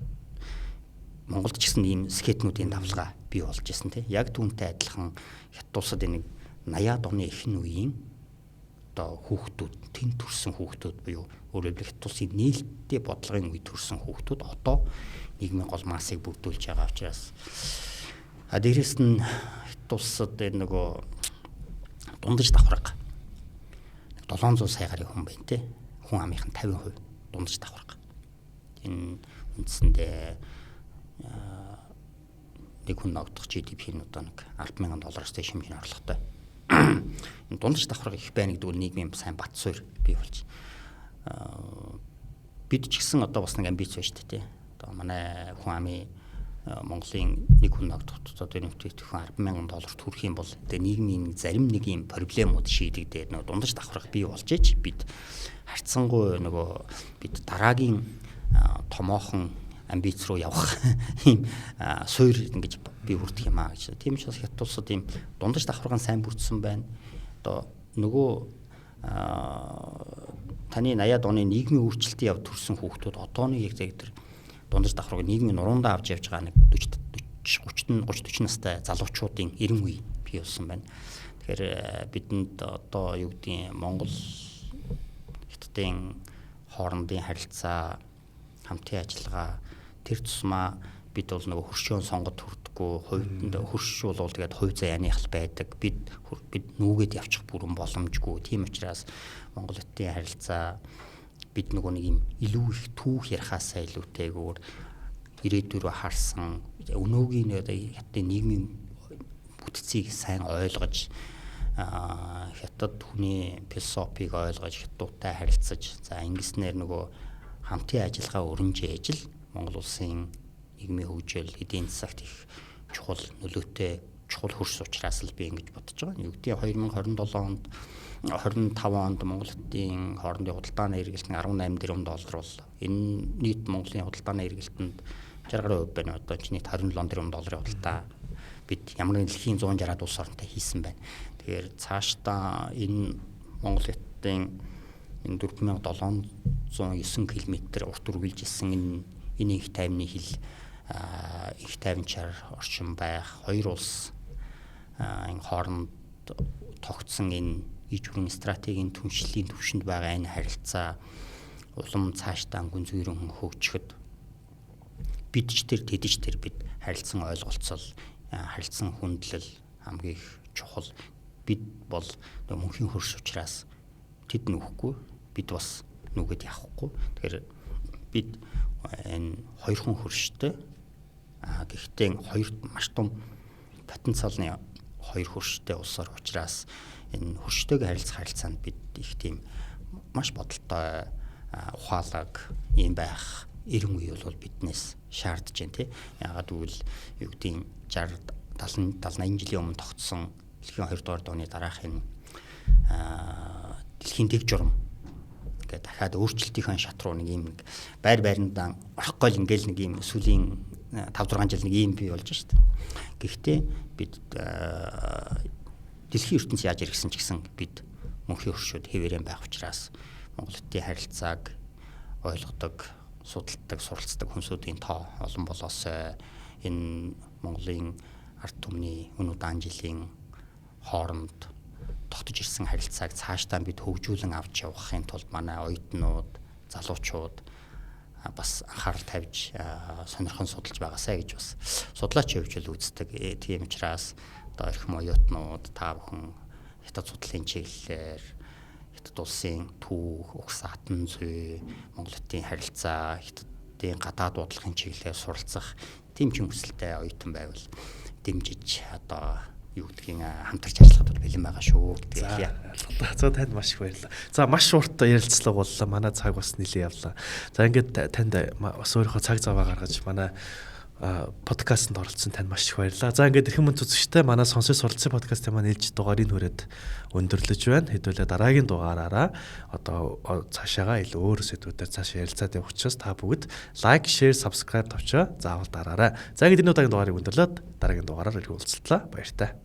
Монголд ч гэсэн ийм скетнүүдийн давлгаа бий болж исэн тий. Яг түүнтэй адилхан Хятад улсад энэ 80-аад оны эхний үеийн одоо хүүхдүүд, тэнд төрсэн хүүхдүүд буюу өөрөөр хэлбэл Хятад улсын нээлттэй бодлогын үед төрсэн хүүхдүүд одоо нийгмийн гол массыг бүрдүүлж байгаа учраас а дээрэс нь Хятад улсад энэ нөгөө дундаж давхарга. 700 сая гаруй хүн байна те. Хүн амынх нь 50% дундаж давхарга. Энэ үндсэндээ нэг хүн ногдох GDP нь одоо нэг 10,000 доллароос дээш хэмжээний орлоготой. Энэ дундаж давхарга их байна гэдэг нь нийгмийн сайн бат суурь бий болж бид ч гэсэн одоо бас нэг амбиц байна шүү дээ. Одоо манай хүн амын Монголын нэг хүн ногдох одоо нэмэгдэх 10,000 долларт хүрэх юм бол тэгээ нийгмийн зарим нэг юм проблемууд шийдэгдээд нөгөө дундаж давхарга бий болж ич бид харьцангуй нөгөө бид дараагийн томоохон амбиц руу явах ийм суур ингэж бий хүрдэх юм аа гэж. Тийм учраас Хятад улсад ийм дундаж давхарга нь сайн бүрдсэн байна. Одоо нөгөө таны 80-аад оны нийгмийн өөрчлөлтийн явд төрсэн хүүхдүүд одооны яг тэр дундаж давхаргыг нийгмийн нуруундаа авч явж байгаа нэг 40 30 30 40 настай залуучуудын 90 үе бий болсон байна. Тэгэхээр бидэнд одоо юу гэдгийг Монгол Хятадын хоорондын харилцаа, хамтын ажиллагаа тэр тусмаа бид бол нөгөө хөршөөн сонгод хүрдэггүй, хувьд хөрш бол тэгээд хувь заяаных л байдаг. Бид нүүгээд явчих бүрэн боломжгүй. Тийм учраас Монгол Хятадын харилцаа бид нөгөө нэг юм илүү их түүх ярихаасаа илүүтэйгээр ирээдүй рүү харсан өнөөгийн Хятадын нийгмийн бүтцийг сайн ойлгож, Хятад хүний философийг ойлгож, хятадтай харилцаж, за ингэснээр нөгөө хамтын ажиллагаа өрнж ээж л Монгол улсын нийгмийн хөгжил, эдийн засагт их чухал нөлөөтэй чухал хөрс учраас л би ингэж бодож байгаа. Юу гэдгийг 2027 онд 25 онд Монгол Хятадын хоорондын худалдааны эргэлт нь 18 тэрбум доллар бол энэ нийт Монголын худалдааны эргэлтэнд 60 гаруй хувь байна. Одоо чи нийт 27 тэрбум долларын худалдаа бид ямар нэгэн дэлхийн 160-аад улс оронтой хийсэн байна. Тэгэхээр цаашдаа энэ Монгол Хятадын энэ 4709 км урт үргэлжилсэн энэ их тайвны хил их тайванчаар орчин байх хоёр улс энэ хооронд тогтсон энэ иж бүрэн стратегийн түншлэлийн түвшинд байгаа энэ харилцаа улам цаашдаа гүнзгийрэн хөгжихэд бид ч тэр тэд ч тэр бид харилцан ойлголцол, харилцан хүндлэл хамгийн их чухал. Бид бол мөнхийн хөрш учраас тэд нүүхгүй, бид бас нүгэд явахгүй. Тэгэхээр бид энэ хоёрхан хөрштэй, гэхдээ хоёр маш том потенциалны хоёр хөрштэй улсаар учраас энэ хөрштэйг харилцах харилцаанд бид их тийм маш бодолтой, ухаалаг юм байх 90 үе бол биднээс шаардж байна тий. Яагаад гэвэл юу гэдгийг 60 70 70 80 жилийн өмнө тогтсон дэлхийн 2 дугаар дооны дараах энэ дэлхийн дэг журам ингээд дахиад өөрчлөлтийнхөө шат руу нэг юм нэг байр байрандаа орохгүй л ингээл нэг юм сүүлийн 5 6 жил нэг юм бий болж шít. Гэхдээ бид дэлхийн ертөнц яаж иргэсэн ч гэсэн бид мөнхийн хөршүүд хэвээрэн байх учраас Монгол хотын харилцааг ойлгодог, судалдаг, суралцдаг хүмүүсийн тоо олон болоосой. Энэ Монголын ард түмний өн удаан жилийн хооронд тогтож ирсэн харилцааг цаашдаа бид хөгжүүлэн авч явахын тулд манай оюутнууд, залуучууд бас анхаарал тавьж сонирхон судалж байгаасай гэж бас судлаач явж л үздэг. Тийм учраас одоо эрхэм оюутнууд та бүхэн хятад судлалын чиглэлээр хятад улсын түүх, угс атан зүй, Монгол хотын харилцаа, хятадын гадаад бодлогын чиглэлээр суралцах тийм ч хүсэлтэй оюутан байвал дэмжиж одоо юу гэдгийг хамтарч ажиллахад бол бэлэн байгаа шүү гэдгийг хэлье. За танд маш их баярлалаа. За маш урт ярилцлага боллоо. Манай цаг бас нэлээд явлаа. За ингээд танд бас өөрийнхөө цаг заваа гаргаж манай подкастэнд оролцсон танд маш их баярлалаа. За ингээд эрхэм хүнд үзэгчтэй манай сонсож суралцсан подкастын маань ээлжид дугаарыг хүрээд өндөрлөж байна. Хэдүүлээ дараагийн дугаараараа одоо цаашаагаа илүү өөр сэдвүүдээр цаашаа ярилцаад явах учраас та бүгд лайк, share, subscribe товчоо заавал дараарай. За ингээд энэ удаагийн дугаарыг өндөрлөөд дараагийн дугаараар иргэн уулзтлаа. Баяртай.